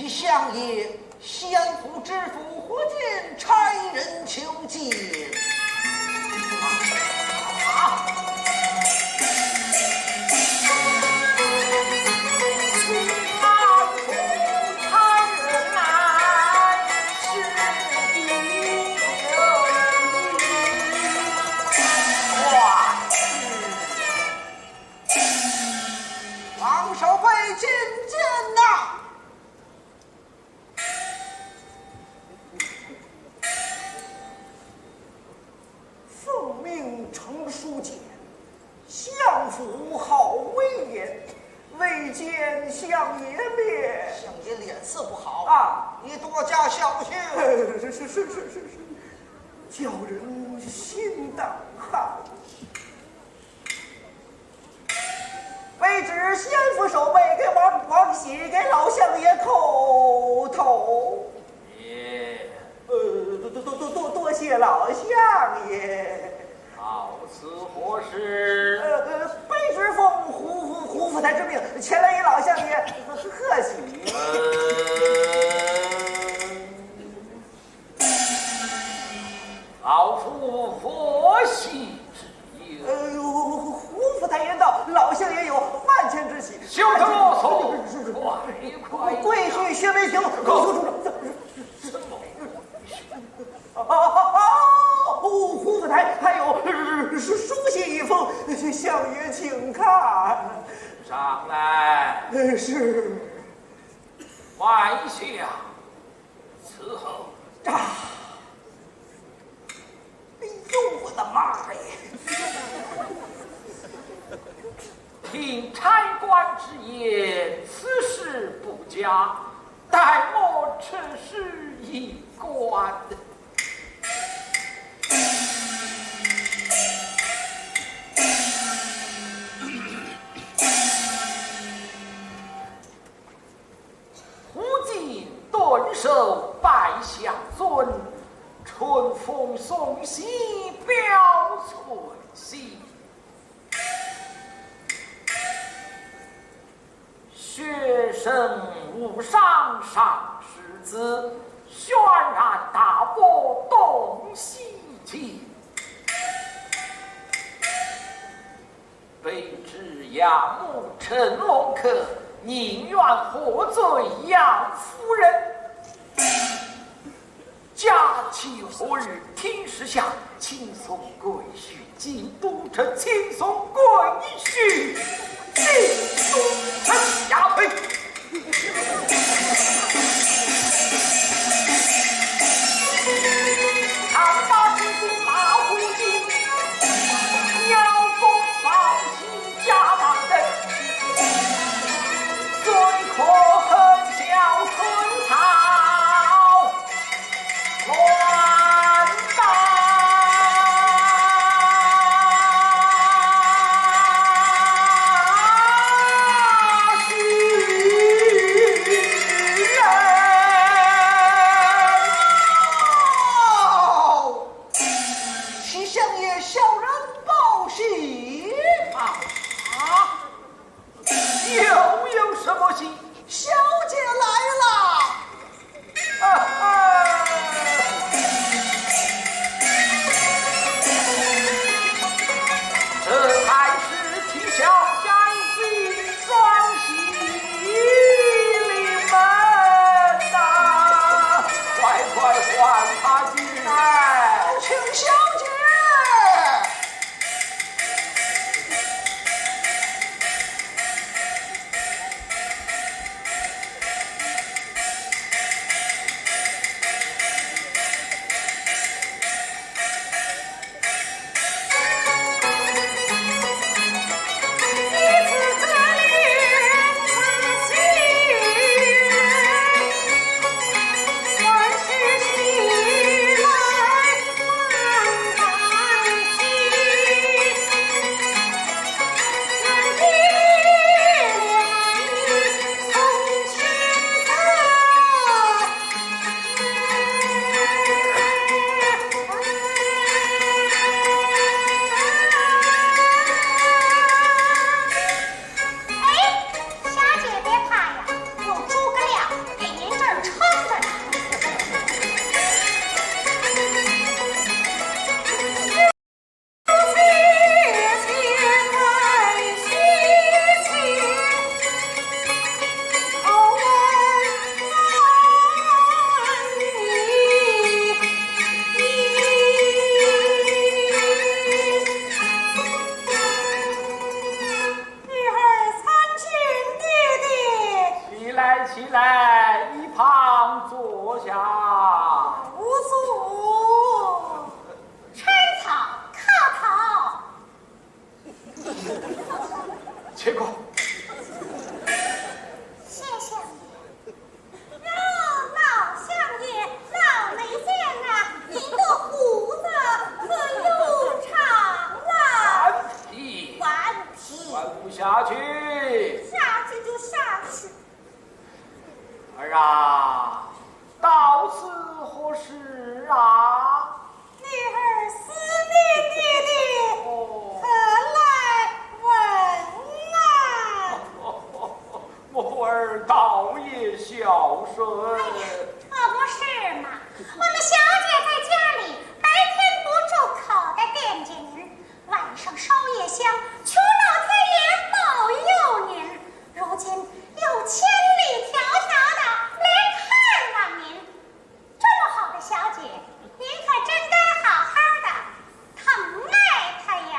相爷，相府知府何进差人求见。啊！王守备觐见呐！ 奉命呈书简，相府好威严，未见相爷面。相爷脸色不好啊，你多加小心。是是是是是是，叫人心胆寒。卑职相府守备给王王喜给老相爷叩头。 呃，多多多多多多谢老相爷。到此何事？呃呃，卑职奉胡胡胡府台之命，前来与老相爷贺喜。呃，老夫贺喜之 呃，胡府台言道，老相爷有万千之喜。休得啰嗦，快快跪下。跪下，雪梅亭，跪求主上。什么？哦，胡府台还有，呃，书信一封，相爷请看。上来。呃，是。慢下。 伺候。啊！哎呦，我的妈呀！听差官之言，此事不假，待我出示一观。 胡进顿首拜相尊，春风送喜表寸心。学生无上上士子，轩然大伯东西进。 卑职杨某陈龙客，宁愿喝罪杨夫人。假期何日听时下，请送贵婿进都城，请送贵婿进都城。呀呸！在一旁坐下。不坐。穿草，靠草。起过。谢谢你。 哟，老相爷，老媒人呐，你的胡子可又长了。还提，还提。还不下去？下去就下去。儿啊，到此何事啊？ 女儿思念爹爹，哦。特来问啊。我儿倒也孝顺。哎呀，可不是嘛，我们小姐在家里白天不住口的惦记您，晚上烧夜香，求老天爷保佑您。如今又千里迢迢的来看望您， 这么好的小姐，您可真该好好的疼爱她呀。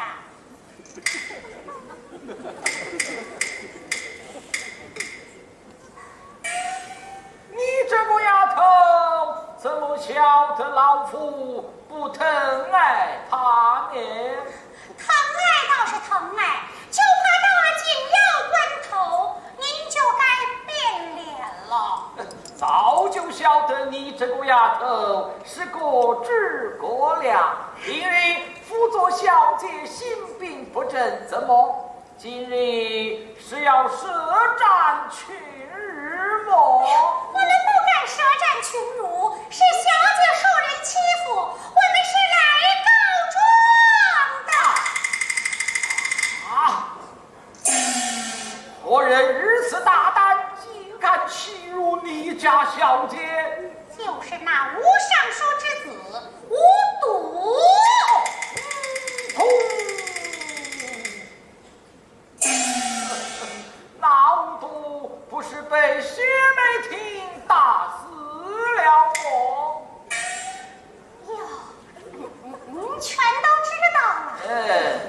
你这个丫头，怎么晓得老夫不疼爱她呢？ 疼爱倒是疼爱，就怕到了紧要关头，您就该变脸了。早就晓得你这个丫头是各质各量，因为辅佐小姐心病不正，怎么今日是要舌战群儒么？我们不敢舌战群儒，是小姐受人欺负，我们是来告状的。啊！ 何人如此大胆，竟敢欺辱你家小姐？就是那吴尚书之子吴笃。那吴笃不是被薛梅亭打死了么？ 哟，您全都知道了。哎，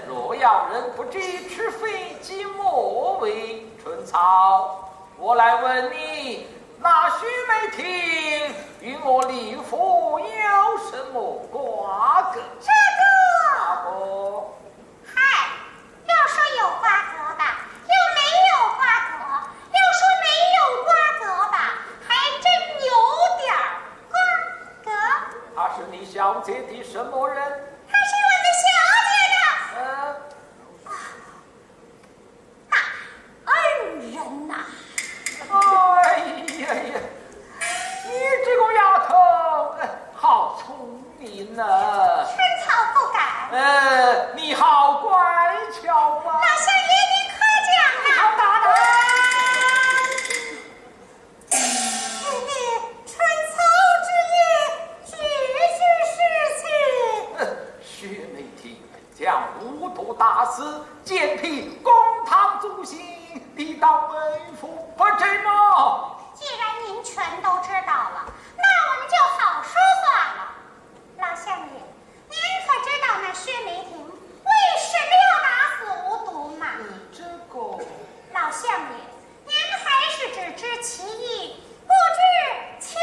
若要人不知，除非己莫为。春草，我来问你，那薛梅亭与我李府有什么瓜葛？这个，哦，嗨， 要说有瓜葛吧，又没有瓜葛；要说没有瓜葛吧，还真有点儿瓜葛。她是你小姐的什么人？她是我们小姐的，呃，啊，大恩人呐。哎呀呀，你这个丫头，哎，好聪明啊！春草不敢。呃，你好乖巧啊！老相爷，您可讲了。你好大胆！爹爹，春草之言，句句是情。哼，薛梅亭， 将吴笃打死，贱婢公堂诛心，你倒为父不争么？既然您全都知道了，那我们就好说话了。老相爷，您可知道那薛梅亭为什么要打死吴笃吗？呃，这个，老相爷，您还是只知其一，不知其二。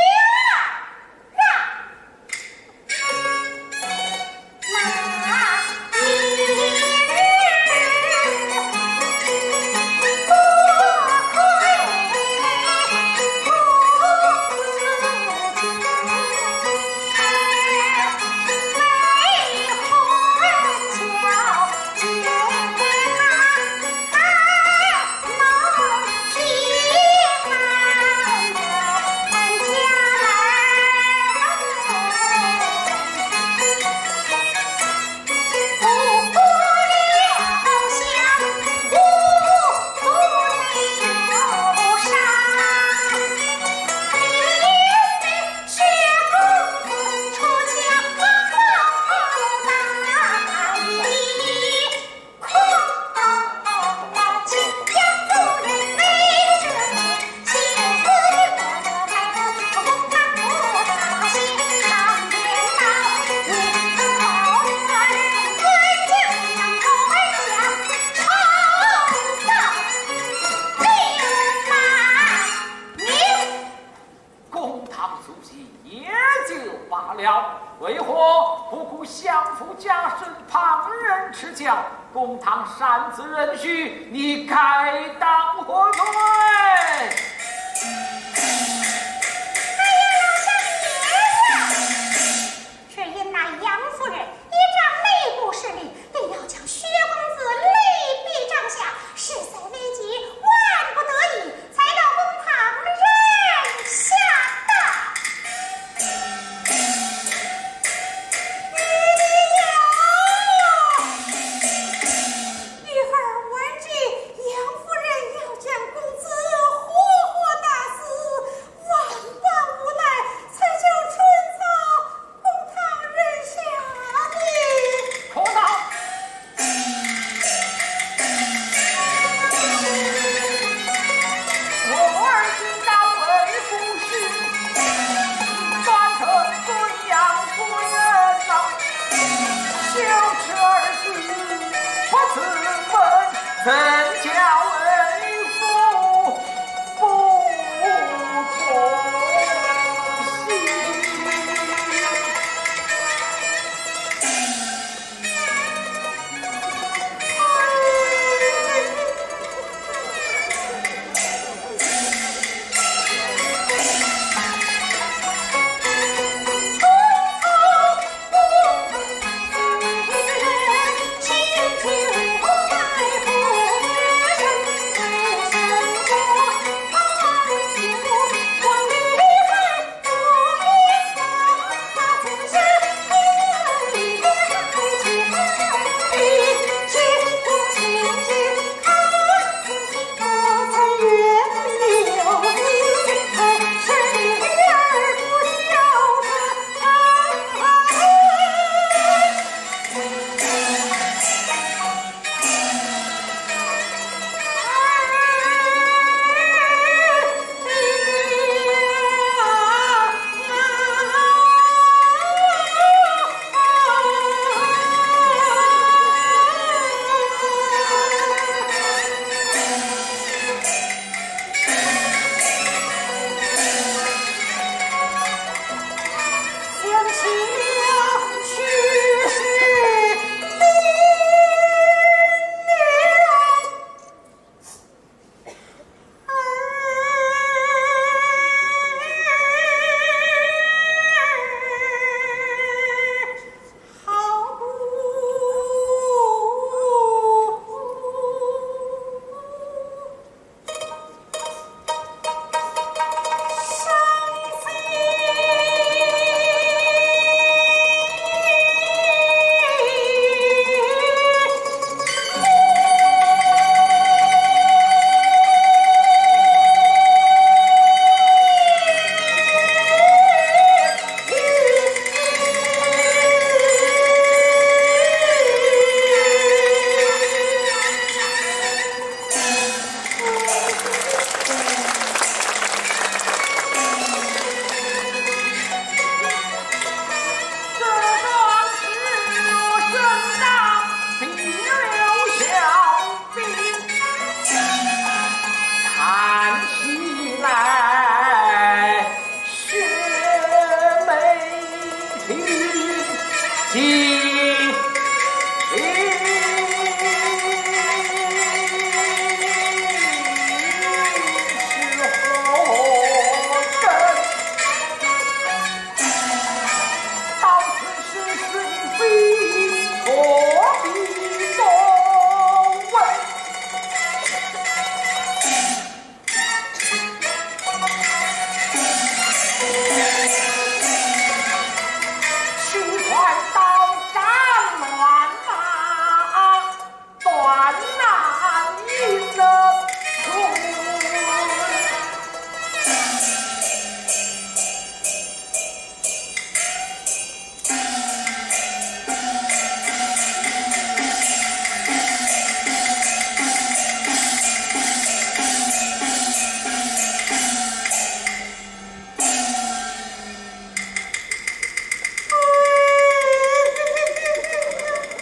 足行也就罢了，为何不顾相府家声，旁人持教，公堂擅自允许，你该当何罪？哎呀，老相爷呀！只因那杨夫人倚仗内部势力，定要将薛公子勒毙帐下，实在危急，万不得已， 才到公堂认下的。你有，你儿闻计，杨夫人要将公子活活打死，万般无奈，才叫春草 公堂认下的。可恼！我儿今到魏府去，反成孙杨夫人呐，羞耻二字不自问，怎叫魏府 不痛心。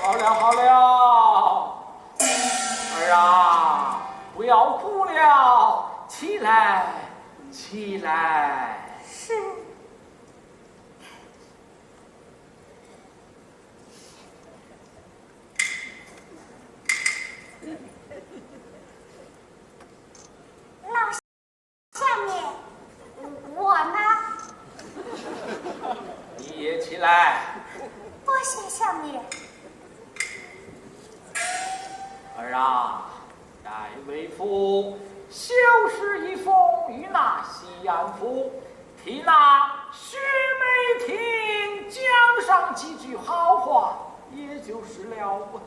好了，好了，儿啊，不要哭了，起来，起来。是。谢相爷。儿啊，待为父修诗一封，与那西安府，替那薛梅亭讲上几句好话，也就是了。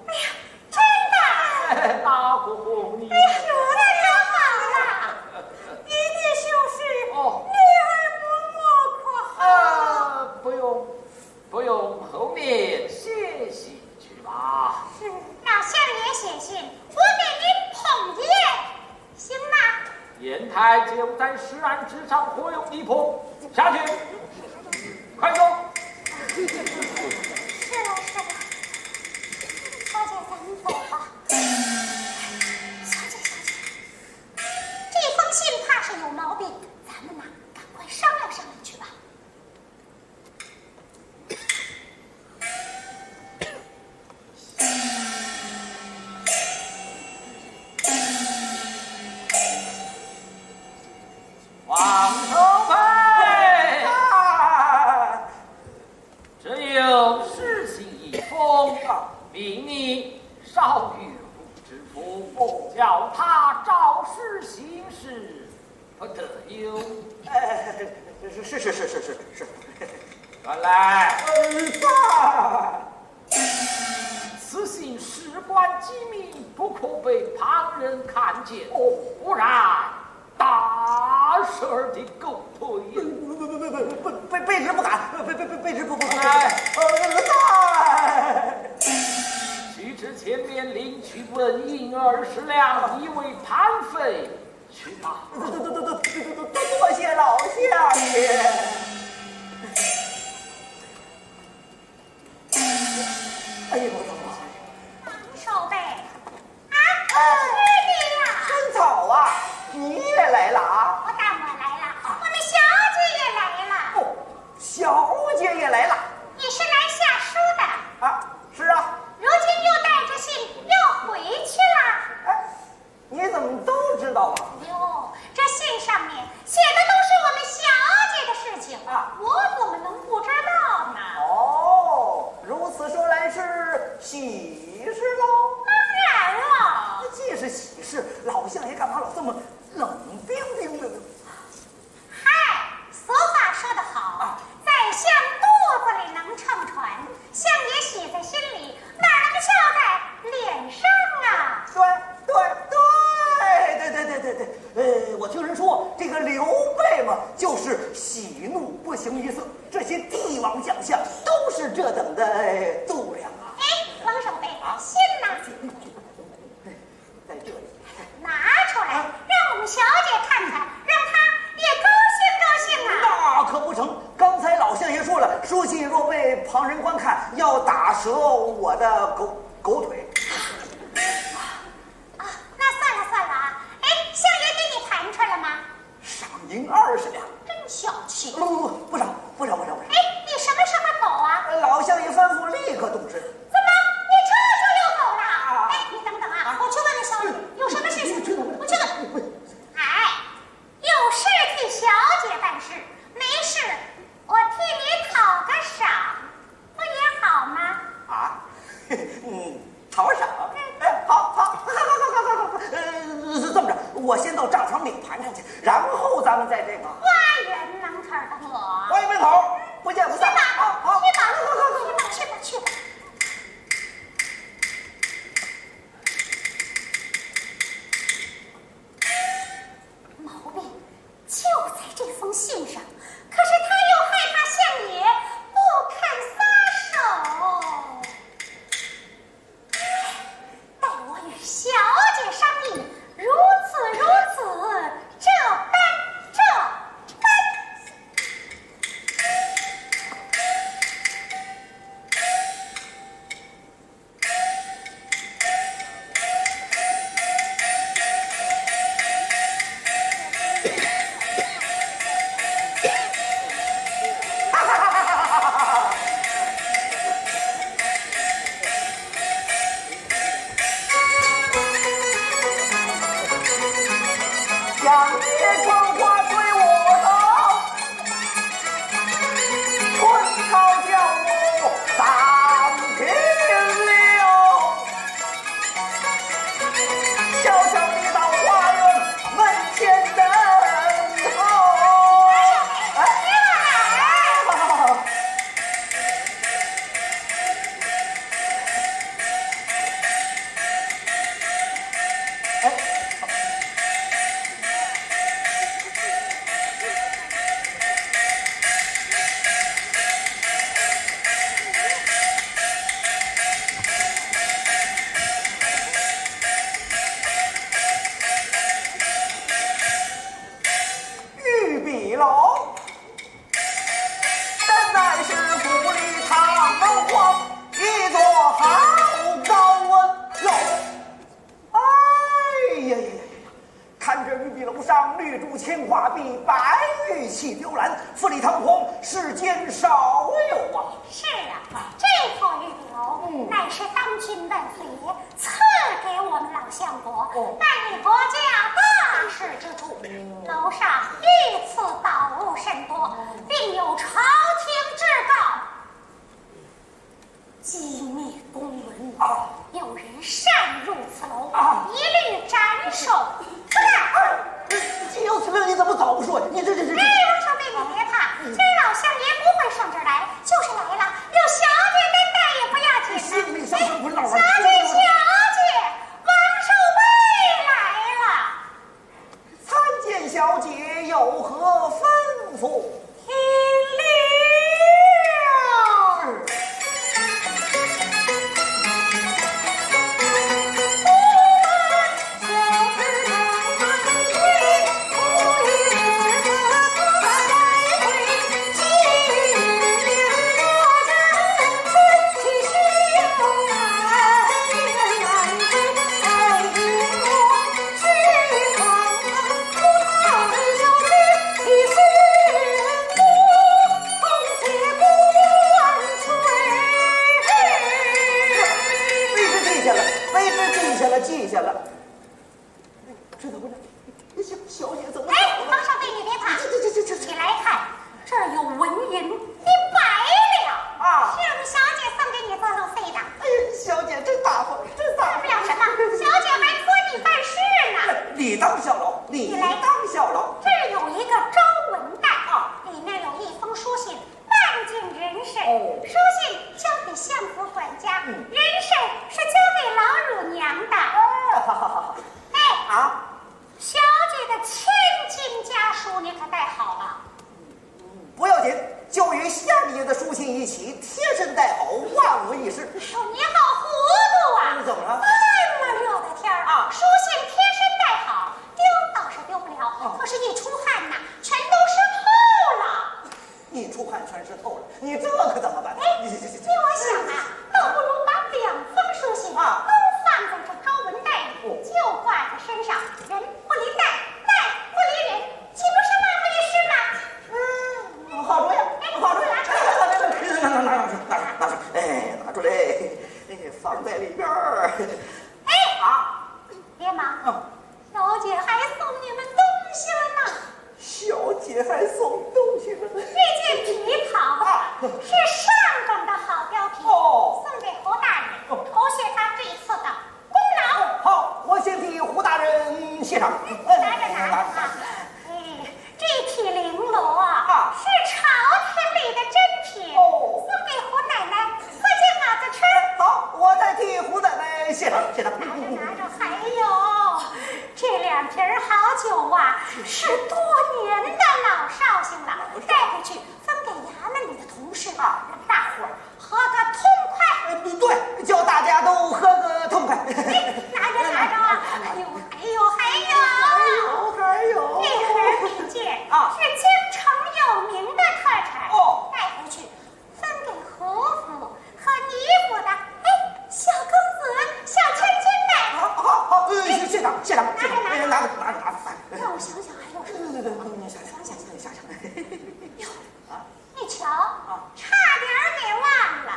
哎呀，真的？哪个哄你？哎呦，那可好了。爹爹修诗，哦。女儿不摸可好？呃，不用，不用，后面写信去吧。是，老相爷写信，我给您捧唁，行吗？砚台就在诗案之上，何用你捧？下去，快走。是了，是了，小姐，咱们走吧。小姐，小姐，这封信怕是有毛病，咱们呐，赶快商量商量去吧。 王守备。啊！这有诗信一封，命你烧于吴知府，叫他照诗行事，不得有。哎，是是是是是是是。传来。呃，在。此信事关机密，不可被旁人看见，哦。不然大侄儿的狗腿。不不不不不不，卑卑职不敢，卑卑卑卑卑职不不敢。哎。呃，在。去至前面领取纹银二十两，以为盘费，去吧。多多多多多多多多谢老相爷。 哎呦，我的妈！王守备，啊，是你呀！真巧啊，你也来了啊？不但我来了，我们小姐也来了。哦，小姐也来了。你是来下书的？啊，是啊。如今又带着信要回去了？哎， 你怎么都知道啊？哟，这信上面写的都是我们小姐的事情，啊。我怎么能不知道呢？哦，如此说来是喜事喽？当然了。既是喜事，老相爷干嘛老这么冷冰冰的呢？ 嗨，俗话说得好，啊。宰相肚子里能撑船，相爷喜在心里，哪能笑在脸上啊？对对对对对对对对，呃，我听人说这个刘备嘛，就是喜怒不形于色，这些帝王将相都是这等的，哎，度量啊。哎，王守备，啊？信呢？ 在这里。拿出来，啊。让我们小姐看看，让她也高兴高兴啊。那可不成，刚才老相爷说了，书信若被旁人观看，要打折我的狗，狗腿。啊，那算了算了啊。哎，相爷给你盘缠了吗？ 赏银二十两。真小气。不不不，不少不少不少不少。哎，你什么时候走啊？老相爷吩咐立刻动身。怎么，你这就要走了？啊。哎，你等等啊，我去问问小姐，有什么事情？我去问。哎，有事替小姐办事，没事我替你讨个赏，不也好吗？啊，嗯， 讨赏？哎，好，好，好，好，好，呃，这么着，我先到账房领盘缠去，然后咱们再这个。花园能吃得我，比白玉器雕栏，富丽堂皇，世间少有啊。是啊，这座玉楼乃是当今万岁爷赐给我们老相国办理国家大事之处，楼上御赐宝物甚多，并有朝廷至诰。 机密公文啊，有人擅入此楼，啊，一律斩首。既有此命，你怎么早不说呀？你这这这这……哎，王少贵，你别怕，今儿老相爷不会上这儿来，就是来了，有小姐担待也不要紧呐。小姐，小姐，王少贵来了。 参见小姐，有何吩咐？听令。卑职记下了，卑职记下了，记下了。这怎么着？小，小姐怎么走了？哎，王少贵，你别怕，这，这，这，这，这……你来看，这儿有纹银一百两，啊，是我们小姐送给你做路费的。哎呀，小姐真大方，真大方。算不了什么，小姐还托你办事呢。理当效劳，理当效劳。这儿有一个招魂袋，啊，里面有一封书信，半径人参。哦，书信交给相府管家，嗯，人参是交给老乳娘的。哎，好好好好。哎，啊，小姐的千金家书你可带好了？不要紧，就与相爷的书信一起，贴身带好，万无一失。哎呦，你好糊涂啊！怎么了？这么热的天儿啊，书信贴身带好，丢倒是丢不了，啊，可是一出汗呐，全都湿透了。一出汗全湿透了，你这可怎么办？哎，你这这这这……依我想啊，倒不如把两封书信啊，都放在这招魂袋里，哦，就挂在身上，人不离袋，袋不离人，岂不是万无一失吗？嗯，好主意，好主意，拿出来，拿出来，拿出来，拿出来，哎，拿出来，哎，放在里边儿。哎，啊，别忙，嗯，小姐还送你们东西了呢。小姐还送东西了呢。这件皮袍啊，是上等的好貂皮，哦，送给侯大人，哦，酬谢他这次的功劳。好，我先替胡大人谢赏。哎，拿着，拿着啊。哎，这匹绫罗啊，是朝廷里的珍品，哦，送给胡奶奶做件袄子穿。哎，好，我再替胡奶奶谢赏，谢赏。拿着，拿着。哎呦，这两瓶儿好酒啊，是多年的老绍兴了，带回去分给衙门里的同事啊，让大伙儿喝个痛快。呃，对，叫大家都喝个痛快。哎，拿着，拿着啊！哎呦，哎呦，哎呦！还有，还有。一盒蜜饯啊，是京城有名的特产。哦，带回去分给侯府和倪府的，哎，小公子、小千金们。好，好，好，呃，谢谢谢谢谢谢谢谢，拿着，拿着，哎，拿着，拿着，拿着。让我想想还有什么？你想想，你想想。哟，啊，你瞧，啊，差点儿给忘了，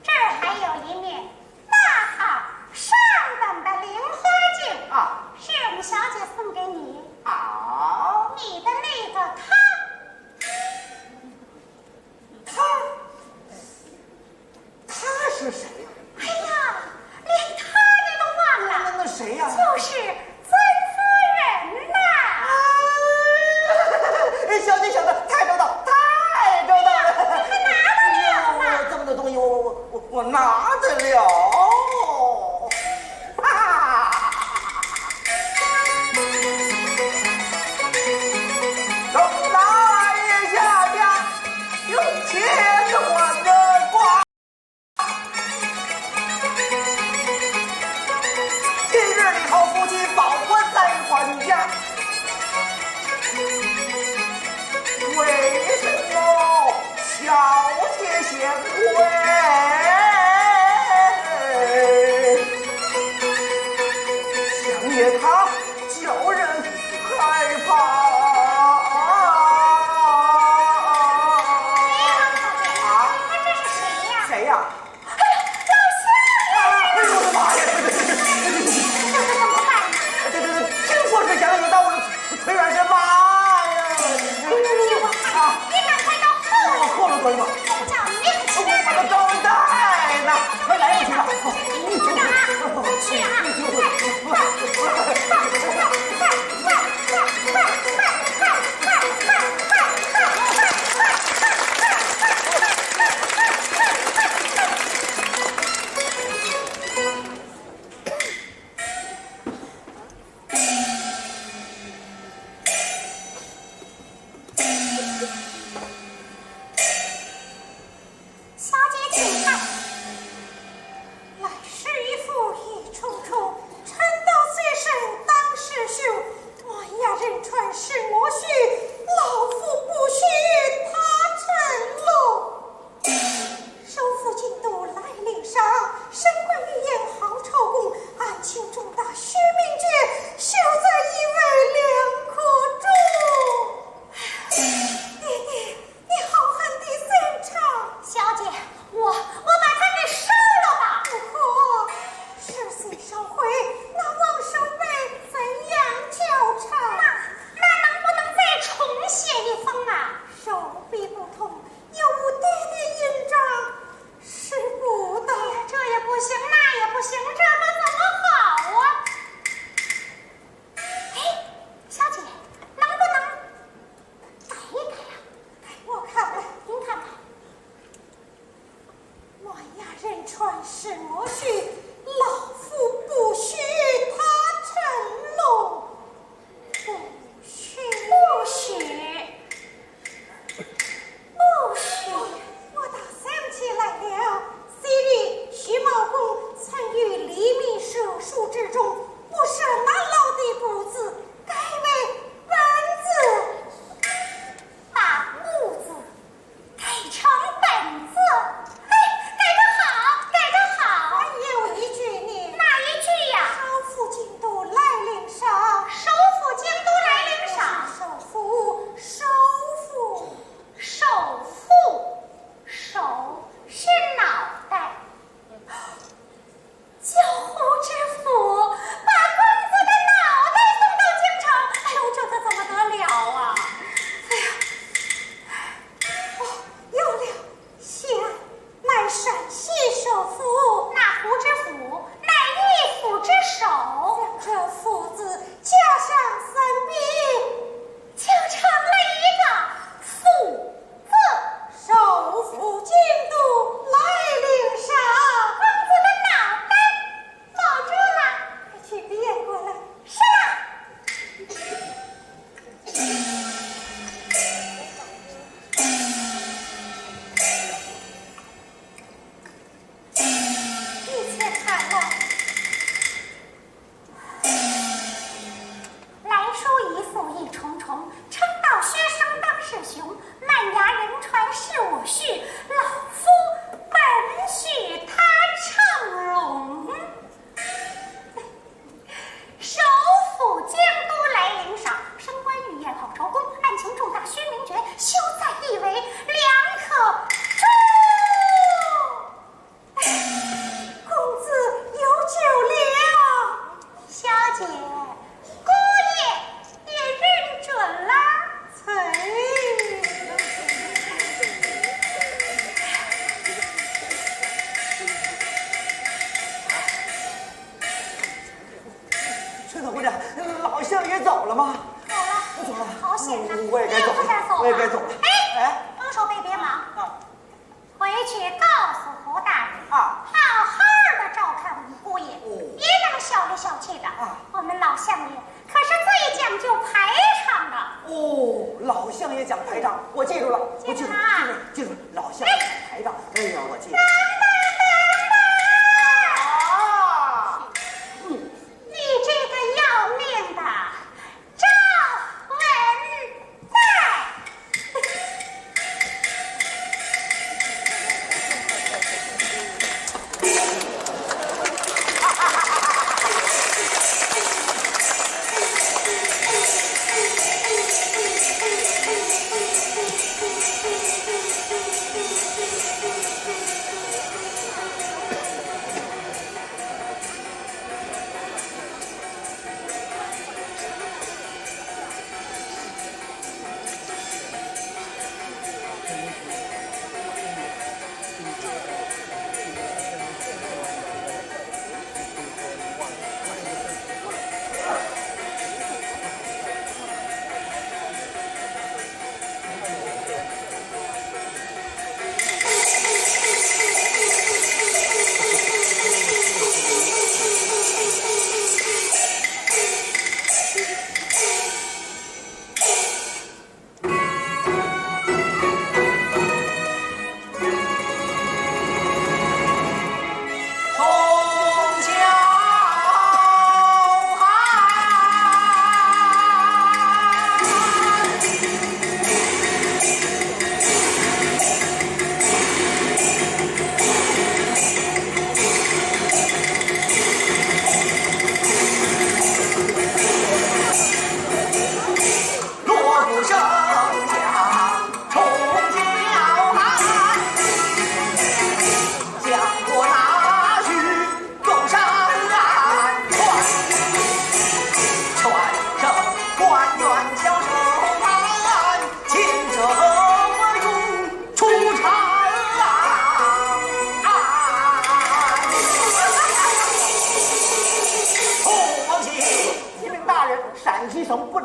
这儿还有一面大号上等的菱花镜，啊，是我们小姐送给你。啊，你的那个他，他，他是谁呀？哎呀，连他你都忘了？那，那谁呀？就是曾夫人呐。哎，小姐想的太周到，太周到了。你还拿得了吗？哎呦，这么多东西，我，我，我，我拿得了。啊！老夫来也下家，有钱还的光。 今日里头夫妻保官在还家，为什么小姐嫌贵？想也他叫人害怕。我把他招待呢，快来不及了。小姐请看。来时已迟，夜匆匆，春到水深当时休，满衙人船始没许，老夫不许他乘龙。 首府京都来临上，升官御宴好朝贡，案情重大须明决，休再意味良苦衷。爹爹，你好狠的心肠。小姐，我，我把他给烧了吧。不可，事情烧毁，那王守备怎样交差？那，那能不能再重写一封啊？手笔不通， 有无爹爹印章，使不得。这也不行，那也不行，这可怎么好啊？哎，小姐，能不能改一改啊？哎，我看看，您看看。满衙人船始没许，老夫不许他乘龙。 不许，不许，不许。我倒想起来了，昔日徐茂公曾于李秘书书之中，不舍那老的不字，改为本字。把不字 改成本字。哎，改得好，改得好。还有一句呢。哪一句呀？首府京都来临上。首府京都来临上。首府，首府。首富，首是脑袋。 叫虎知府把公子的脑袋送到京城，哎呦，这可怎么得了啊？哎呀，哦，有了，西安乃陕西首府，那虎知府乃一府之首，将这府字加上三笔，就成了一个府字。首府京都来临上，公子的脑袋 保住了。快去别过来。是了。你且看了。 来书一复一重重，称道薛生当世雄，满衙人传是我婿，老夫本许他乘龙。首府京都来临上，升官御宴好朝恭，案情重大须明决，休再意为良苦衷。 公子有酒了。小姐，姑爷也认准了。啐。春草姑娘，老相爷走了吗？走了。走了。好险呐！我也该走了，你也快点走吧。我也该走了。哎，哎。王守备，别忙。啊。 回去告诉胡大人，啊。好好地照看我们姑爷，哦。别那么小里小气的。啊。我们老相爷可是最讲究排场的。哦，老相爷讲排场，我记住了，我记住了，记住了，记住了，老相爷讲排场，哎呀，我记住了。等等等等！啊。嗯。你这个要命的！ 赵文旦。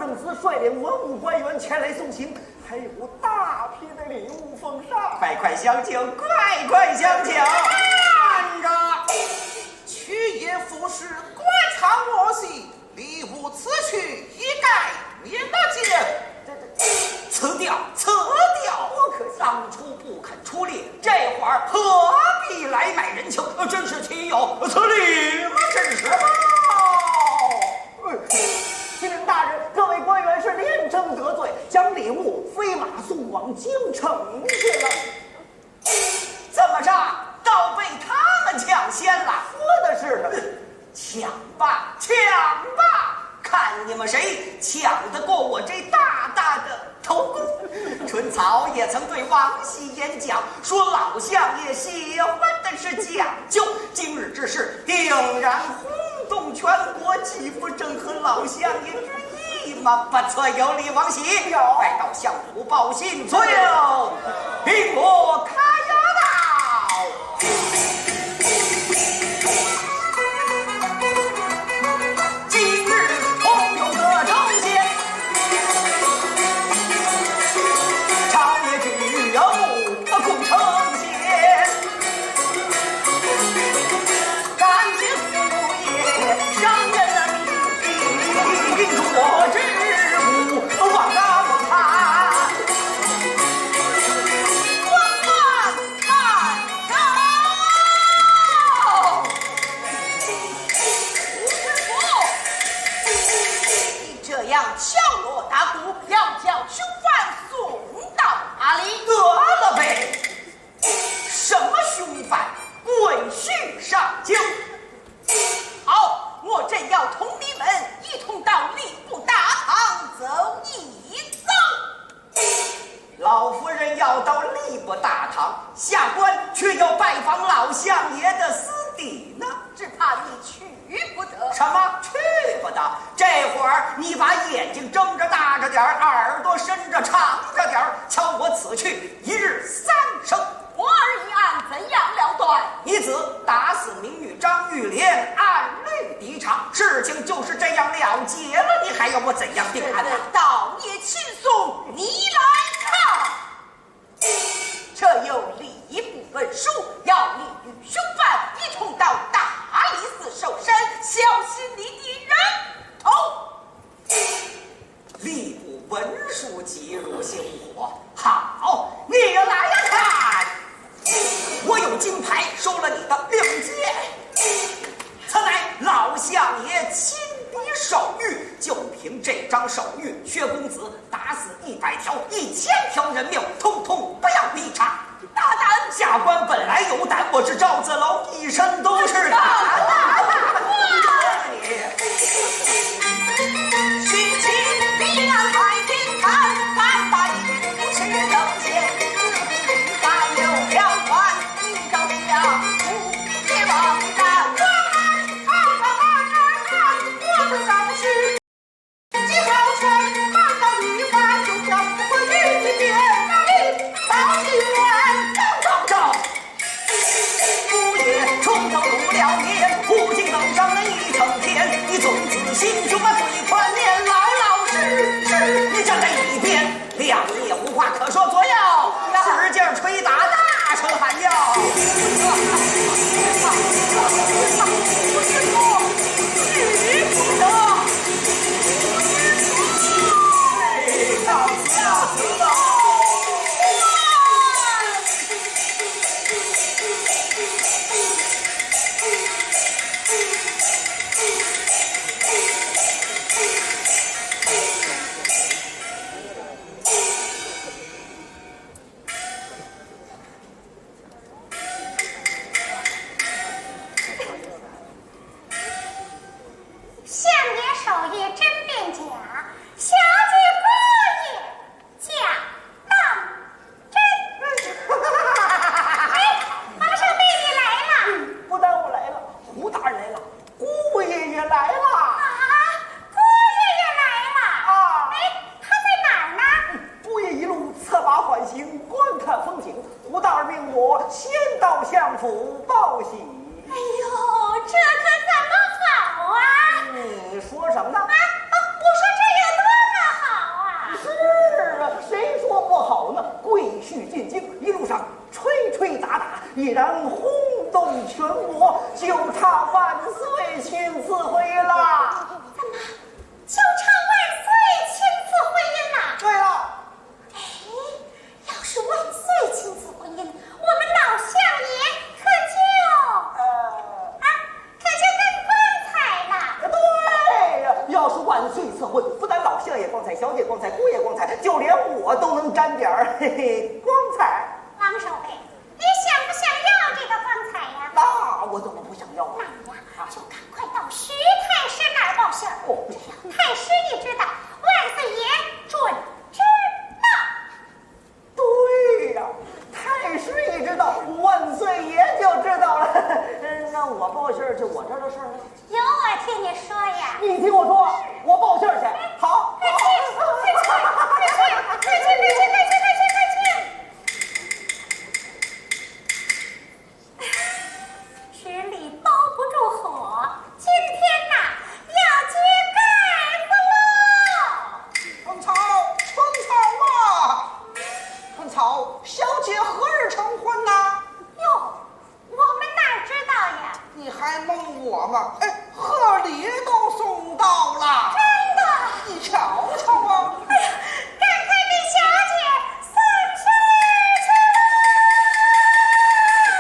公子率领文武官员前来送行，还有大批的礼物奉上。快快相请，快快相请。慢着，去也服侍，官场我喜，礼物此去一概免得见。这这，辞掉，辞掉。不可。当初不肯出力，这会儿何必来买人情？真是岂有此理嘛！真是。哎，启禀大人，各位官员是连城得罪，将礼物飞马送往京城去了。怎么着？倒被他们抢先了？说的是呢。抢吧，抢吧，看你们谁抢得过我这大大的头功。陈曹也曾对王喜演讲，说老相爷喜欢的是讲究，今日之事定然轰动全国，岂不正合老相爷之意吗？不错，有礼，王喜。有。快到相府报信去。有。禀我看呀，到。今日同有个呈现，朝野举有共呈现。 这样敲锣打鼓，要将凶犯送到哪里？饿了呗。 什么凶犯？滚须上京。好，我正要同你们一同到吏部大堂走一遭。老夫人要到吏部大堂，下官却要拜访老相爷的私邸呢。只怕你去不得。什么？去不得？这会儿你把眼睛睁着大着点儿，耳朵伸着长着点儿，瞧我此去一日三省。 我儿一案怎样了断？你子打死民女张玉莲，按律抵偿，事情就是这样了结了，你还要我怎样定案呢？这倒也轻松，你来看。这有吏部文书，要你与凶犯一同到大理寺受审，小心你的人头。 吏部文书急如星火。好，你来看，我有金牌收了你的令箭。此乃老相爷亲笔手谕，就凭这张手谕，薛公子打死一百条、一千条人命，通通不要抵偿。 大胆！下官本来有胆，我是赵子龙，一身都是胆。你站在一边，两人也无话可说，左右使劲吹打，大声喊叫。相爷、少爷真变假，小姐姑爷假当真。哎，皇上，妹妹来了。不耽误来了，胡大人来了，姑爷也来了。啊，姑爷也来了。啊。哎，他在哪儿呢？ 姑爷一路策马缓行，观看风景。胡大人命我先到相府报喜。哎呦，这可怎么好啊？你说什么呢？啊，啊，我说这也多么已然轰动全国，就差万岁亲自回音了。怎么，就差万岁亲自回音了？对了。哎，要是万岁亲自回音，我们老相爷可就……呃，啊，可就更光彩了。对呀，要是万岁赐婚，不但老相爷光彩，小姐光彩，姑爷光彩，就连我都能沾点儿，嘿嘿，光彩。王守备，你想不想要这个光彩呀？那我怎么不想要啊？那你呀，就赶快到徐太师那儿报信儿。哦。这样太师一知道，万岁爷准知道。对呀，太师一知道，万岁爷就知道了。那我报信儿去，我这儿的事儿呢？有我替你说呀。你替我说，我报信儿去。好，快去，快去，快去，快去，快去，快去，快去，快去！纸里包不住火，今天呐，要揭盖子喽！春草，春草啊！春草，小姐何日成婚呐？哟，我们哪知道呀？你还蒙我吗？哎，贺礼都送到了。真的？你瞧瞧啊！哎呀，赶快给小姐送信儿去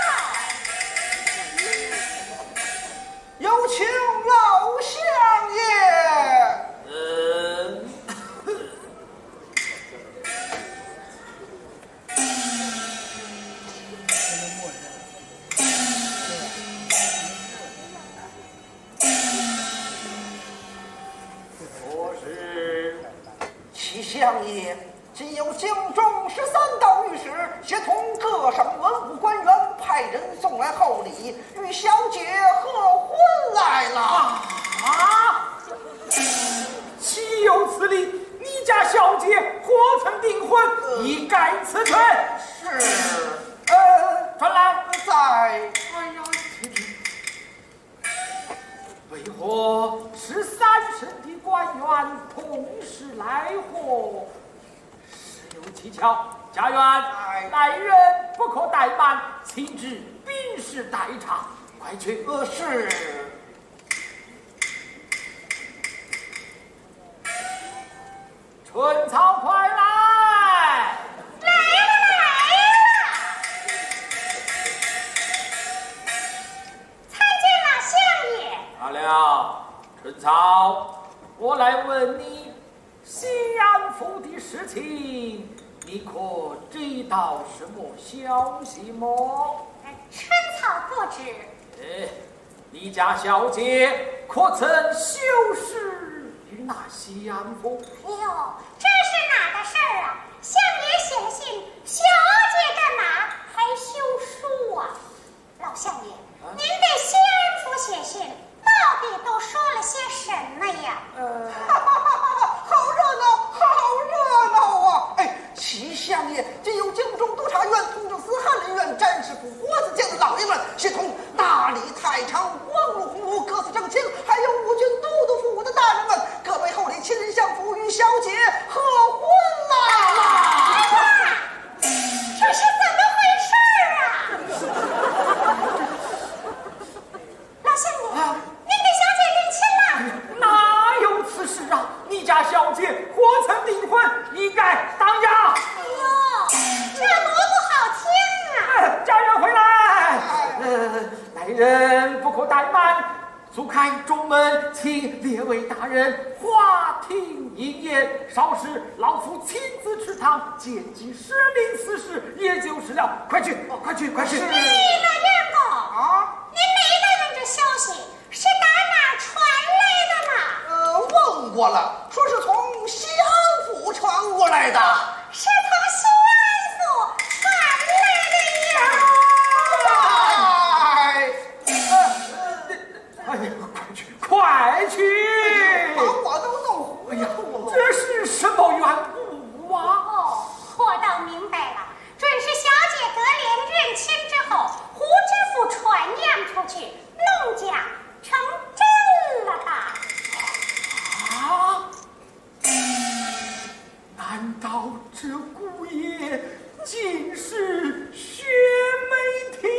吧！有请老相爷。嗯。何事？启相爷，今有京中十三道御史，协同各省文武官员，派人送来厚礼，与小姐贺婚来了。啊！岂有此理！你家小姐何曾订婚？呃。一概辞退。是。呃，传来。在。哎呀，停停。 为何十三省的官员同时来贺？事有蹊跷，家院，哎。来人不可怠慢，请至宾室待茶。快去。呃，是。春草，快来！来了，来了。 参见老相爷。罢了，春草，我来问你，西安府的事情，你可知道什么消息么？呃，春草不知。哎，你家小姐可曾休书于那西安府？哎呦，这是哪的事儿啊？相爷写了信，小姐干嘛还休书啊？ 老相爷，啊？您给西安府写信，到底都说了些什么呀？呃，好热闹，好热闹啊！哎，启相爷，今由京中督察院、通政司、翰林院、詹事府、国子监的老爷们，协同大理、太常、光禄、鸿胪各司正卿，还有五军都督府的大人们，各备厚礼，亲临相府与小姐贺婚啦！ 这是怎么回事儿啊？老相爷，啊？您给小姐定亲了？哪有此事啊？你家小姐何曾订婚，一概当家。哎呦，这多不好听啊！哎，家院回来。呃，来人不可怠慢， 逐开中门，请列位大人花厅饮宴，稍时老夫亲自吃汤，见机说明此事，也就是了。快去，快去，快去！哎，老相公，啊？您没带问这消息，是打哪儿传来的呢？呃，问过了，说是从西安府传过来的。是从西安府传来的呀？哎，呃， 哎呀，快去，快去！把我都弄糊涂了。哎呀，这是什么缘故啊？哦，我倒明白了，准是小姐得联认亲之后，胡知府传样出去，弄假成真了吧？啊？难道这姑爷竟是薛梅亭？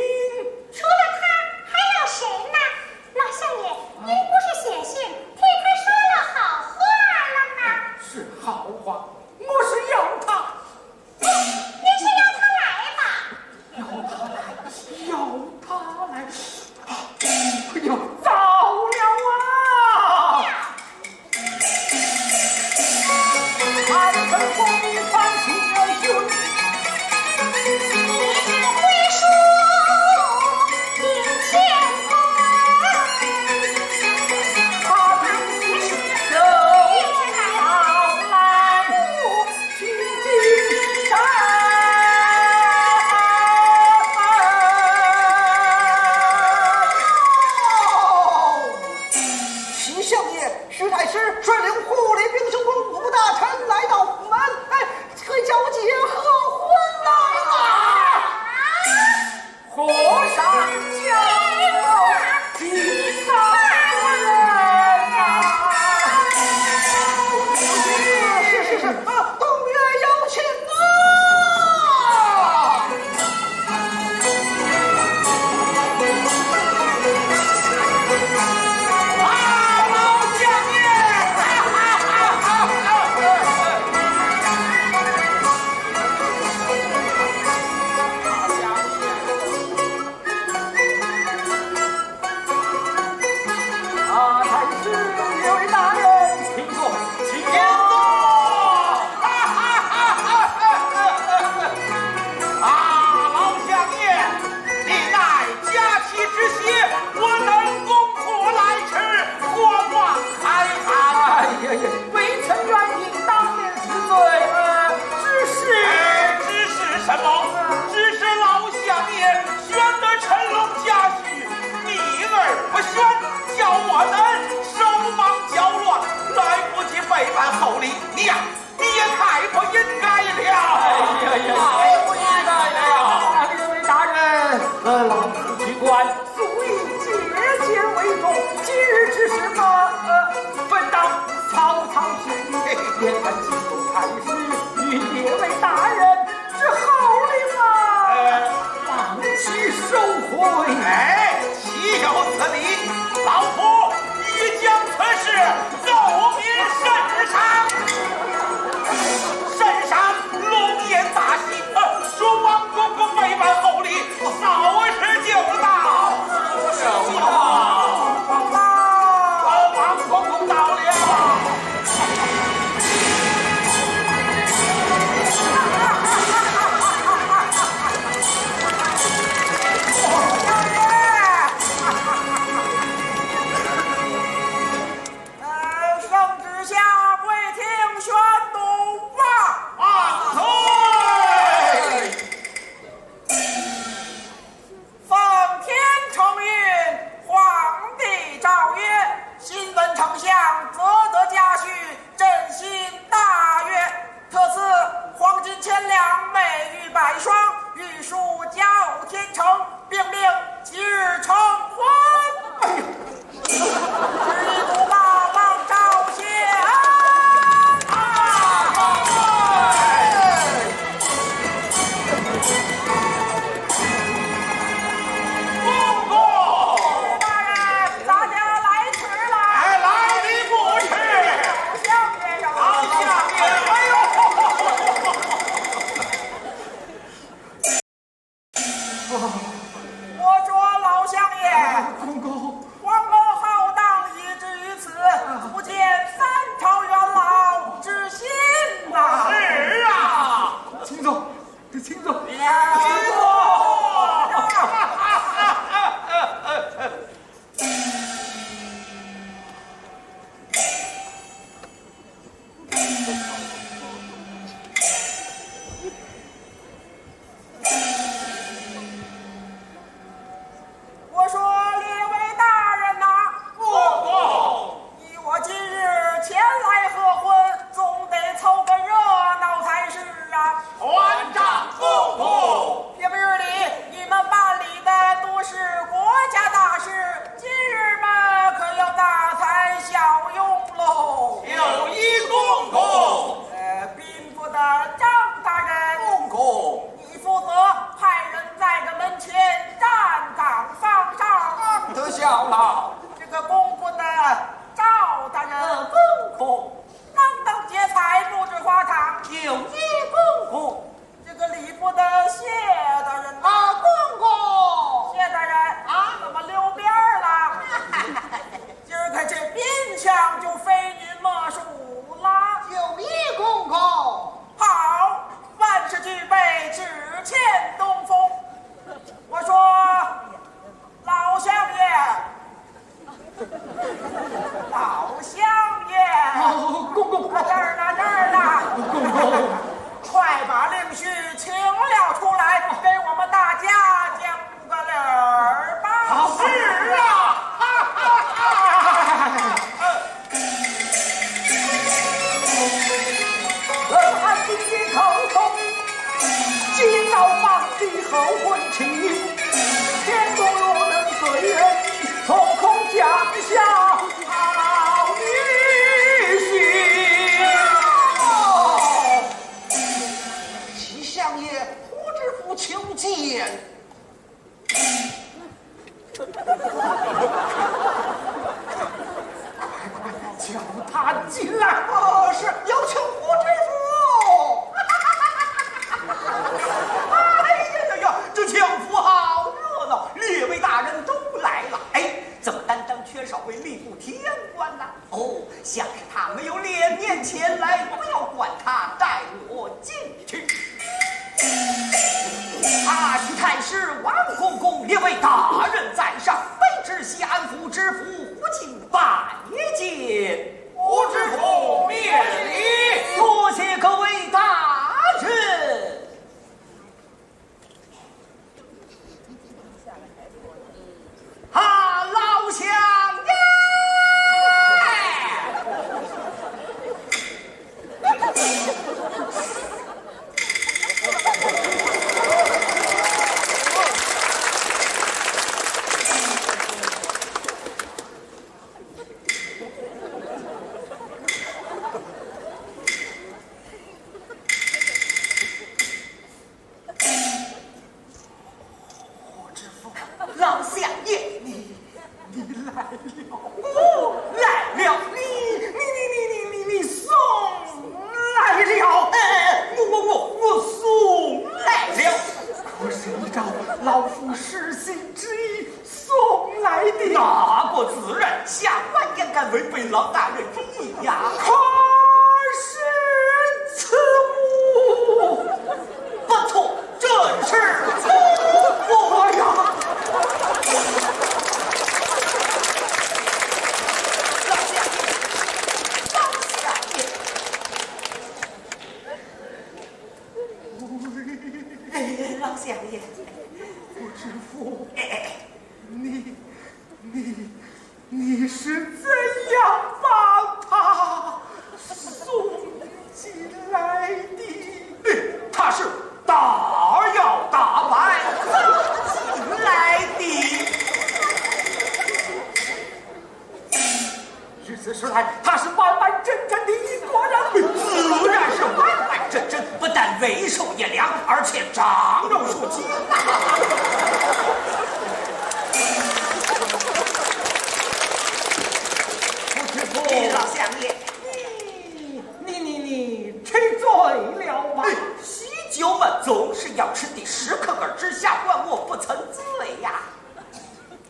选得辰龙佳婿，你而不选，叫我等手忙脚乱，来不及备办厚礼。你呀，你也太不应该了。哎呀呀，太不应该了。啊，列位大人，呃，老夫军官素以节俭为重，今日之事嘛，呃，本当草草谢礼，也看军中太师与列位大人之厚礼嘛。呃，望其收回。哎，岂有此理！老夫已将此事奏明圣上。圣上龙颜大喜，呃，说王公公备办厚礼，稍时就到。到，王公公到了。呃，圣旨下跪听宣读吧。万岁！奉天承运，皇帝诏曰：新闻丞相择得佳婿，朕心大悦。特赐黄金千两，美玉百双，御书交天成，并命即日成婚。哎呀，旨意读报，望昭谢恩。公公，大人，咱家来迟了。哎，来的不迟。老相爷呀，老相爷，哎呦！ 我说老相爷，公公，荒沟浩荡以至于此，不见三朝元老之心呐。是啊，请坐，请坐，请坐。我说列位大人呐，公公，依我今日前来贺婚，总得凑个热闹才是啊。传旨，公公。平日里你们办理的都是国家大事，今日嘛，可要大材小用喽。有一，公公。呃，兵部的张大人，公公，你负责派人在这门前站岗放哨。当得效劳。这个工部的赵大人，呃，公公，刚刚结彩，布置花堂。有一，公公。这个礼部的谢大人呢？啊，公公。谢大人，啊？怎么溜边儿了？今儿个这边墙就非您莫属了。有一，公公。好，万事俱备，只欠东风。我说，老相爷，老相爷。哦，公公。啊，这儿呢，这儿呢。公公。快把令婿请了出来，给我们大家讲个理儿吧。好。是啊。启相爷，不知府求见。 快快快，叫他进来。哦，是，有请不知府。哎呀呀呀，这请府好热闹，列位大人都来了。哎，怎么单单缺少位吏部天官呢？ 哦，想是他没有脸面前来，不要管他，带我进去。啊，启太师、王公公，列位大人在上，卑职西安府知府胡进拜见。胡知府免礼。多谢各位大人。老相爷，你，你来了。我来了。你，你，你，你，你，你，你送来了。哎，哎，哎，我，我，我，我送来了。可是依照老夫书信之意送来的。那个自然，下官焉敢违背老大人的意呀？可是此物。不错，正是此物呀！老相爷，老相爷。哎，老相爷。胡知府，哎，哎，哎。你，你，你是怎样把他送进来的？哎，他是大摇大摆送进来的。如此说来，他是完完整整的一个人。自然是完完整整，不但为首爷良，而且长幼数尽呐。胡知府，老相爷，你，你，你，你吃醉了吗？哎，喜酒嘛，总是要吃的，适可而止，下官我不曾醉呀。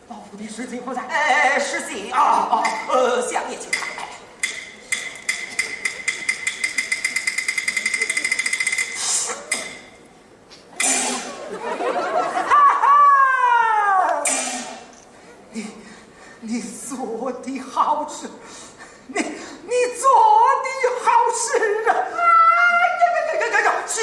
老夫的书信不在。哎，书信啊，啊，呃，相爷请看。哈哈！你，你做的好事，你，你做的好事啊！哎呀呀呀呀呀！雪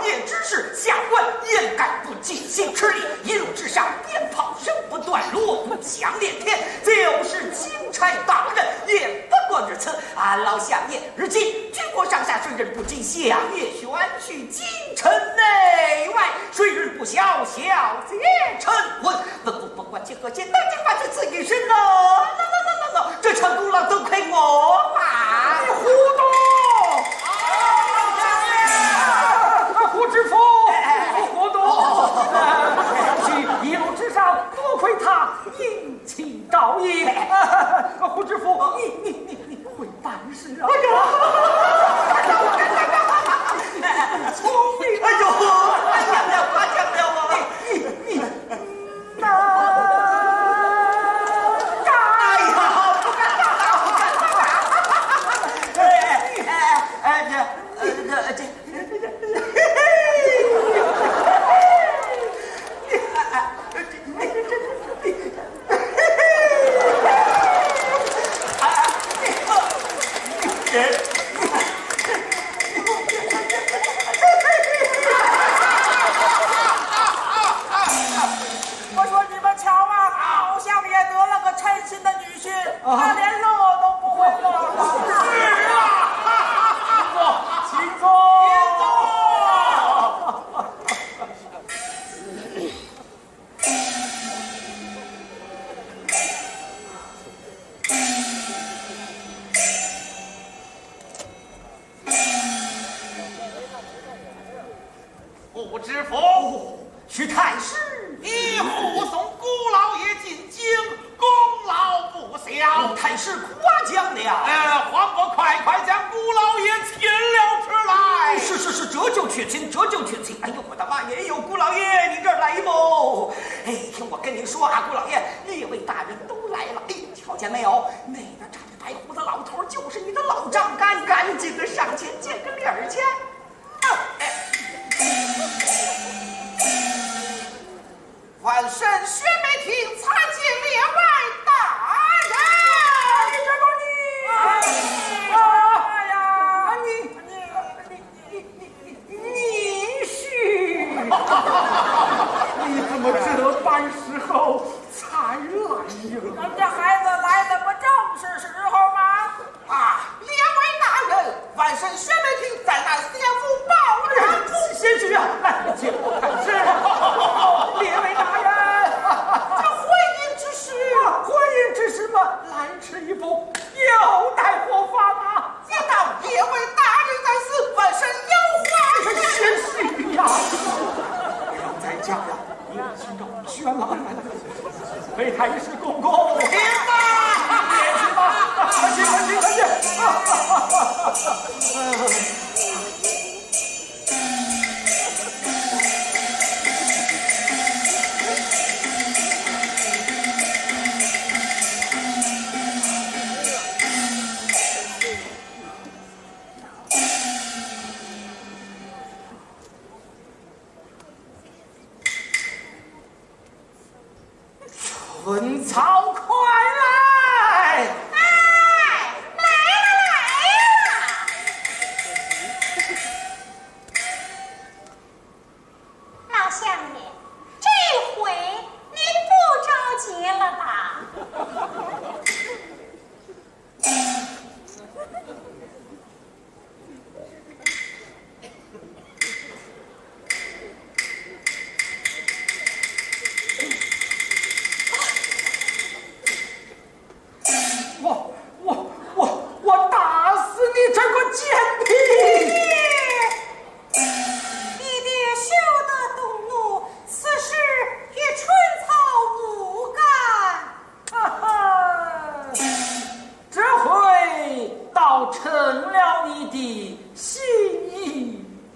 夜之时，下官焉敢不尽心吃力？一路之上，鞭炮声不断，锣鼓响连天，就是钦差大人也不过如此。啊，老相爷，如今举国上下谁人不知相爷选取京城内外，谁人不晓小姐成婚？不过不管其何，先当今晚去此一事呢。喏，喏，喏，喏，喏，这场功劳都亏我啊！你糊涂！啊，胡知府，哎，哎，哎。你糊涂！哦。哎，一路之上多亏他殷勤照应。哎。胡知府，你，你，你，你会办事啊！哎呀，聪明！哎呦，夸奖了，夸奖了啊！你，你，你，那，哎呀，不敢当，不敢当！哎，哎，哎，这，呃，这，这，我说你们瞧啊，老相爷得了个称心的女婿，啊。他连乐都不会乐了。是啊，请坐，请坐。胡知府，许太师，你护送姑老爷进京，功劳不小。太师夸奖了。呃，还不快快将姑老爷请了出来？是，是，是，这就去请，这就去请。哎呦，我的妈呀！哎呦，姑老爷，您这儿来不？哎，听我跟您说啊，姑老爷，列位大人都来了。哎，瞧见没有？那边站着白胡子老头儿，就是你的老丈干，赶紧的上前见个礼儿去。 万岁，薛梅亭参见列位大人。你这个你，啊，哎呀，你，你，你，你，你，你婿，你怎么这般时候才来呀？咱这孩子来的不正是时候吗？ 啊，列位大人，晚生薛梅亭在南相府报人。贤婿啊，来，请。是，列位大人，这婚姻之事，寻找，徐元老来了，备太师公公。去吧，快去，快去，快去！春草，快来！哎，来了，来了！老相爷，这回您不着急了吧？我我我我打死你这个贱婢！爹爹，爹爹休得动怒，此事与春草无干。 哈哈，这回倒成了你的心意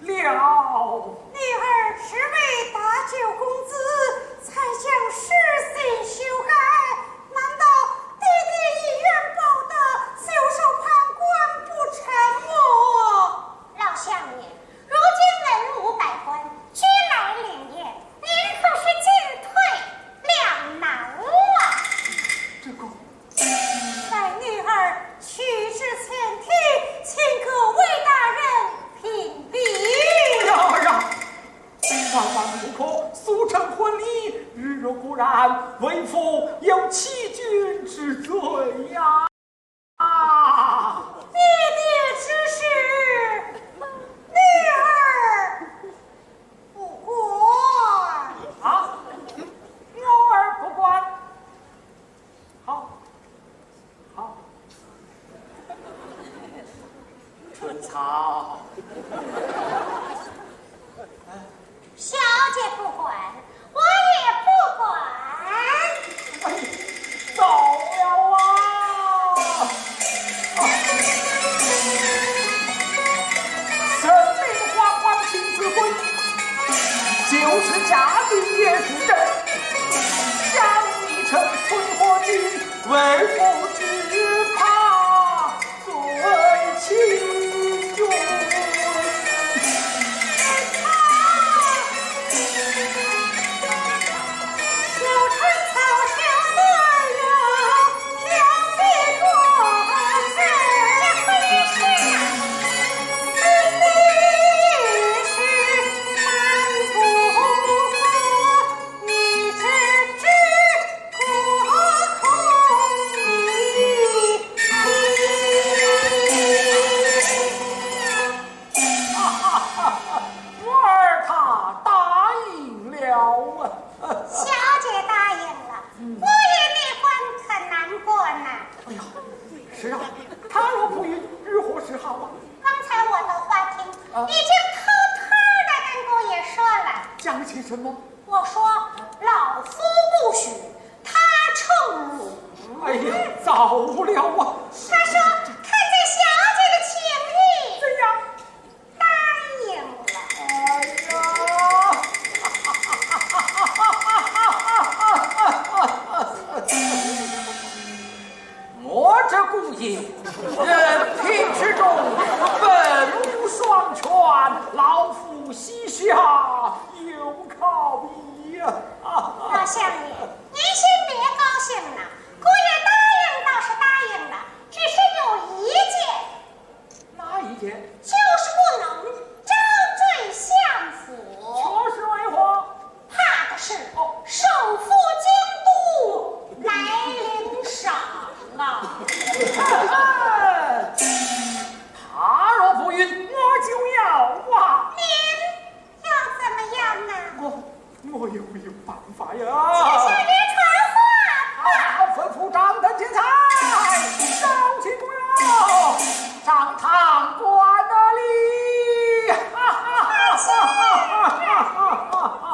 了。女儿只为搭救公子，才将诗信修改，难道爹爹以怨报德，袖手旁观不成么？老相爷，如今文武百官均来领宴，您可是进退两难啊！这个，待女儿去至前厅，请各位大人评评。哎呀哎呀，万万不可，速成婚礼，如若不然，为父有欺君之罪呀！ 啊！爹爹之事，女儿不管。啊？女儿不管？好，好。春草。 小姐不管，我也不管。哎，糟了啊！啊，人命关天子贵，就是家庭也是真。想你成春花的，为父只怕 哈哈哈哈，我儿他答应了啊。小姐答应了，嗯。姑爷那关可难过呐。哎呀，是啊，他若不允，如何是好啊？刚才我到花厅，啊。已经偷偷地跟姑爷说了。讲些什么？ 我说老夫不许，他称母。哎呀，糟了啊！他说看在小姐的情义，怎样？答应了。哎呀，我这姑爷，人品之中文武双全，老夫膝下 有靠矣呀！老相爷，您先别高兴了，姑爷答应倒是答应了，只是有一件，哪一件？就是不能招赘相府。却是为何？怕的是，哦，首富京都来领赏啊。他若不允，我就要啊！您 要怎么样啊？我，我有没有办法呀？且听你传话吧。好，吩咐掌灯结彩，招亲朋友，上堂观礼。哈哈哈哈哈哈！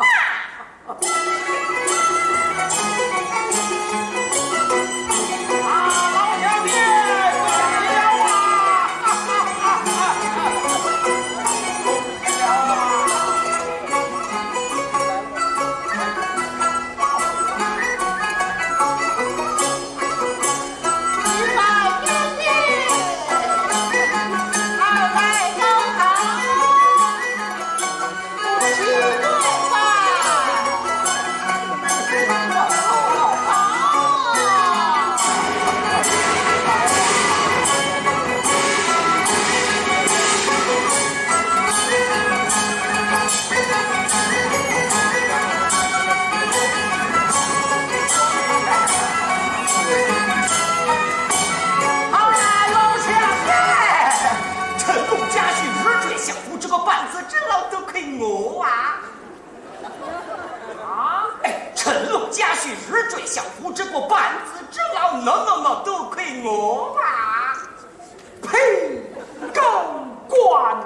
誊录家训，日追相符，这个半子之劳，那那那，多亏我吧。呸！狗官！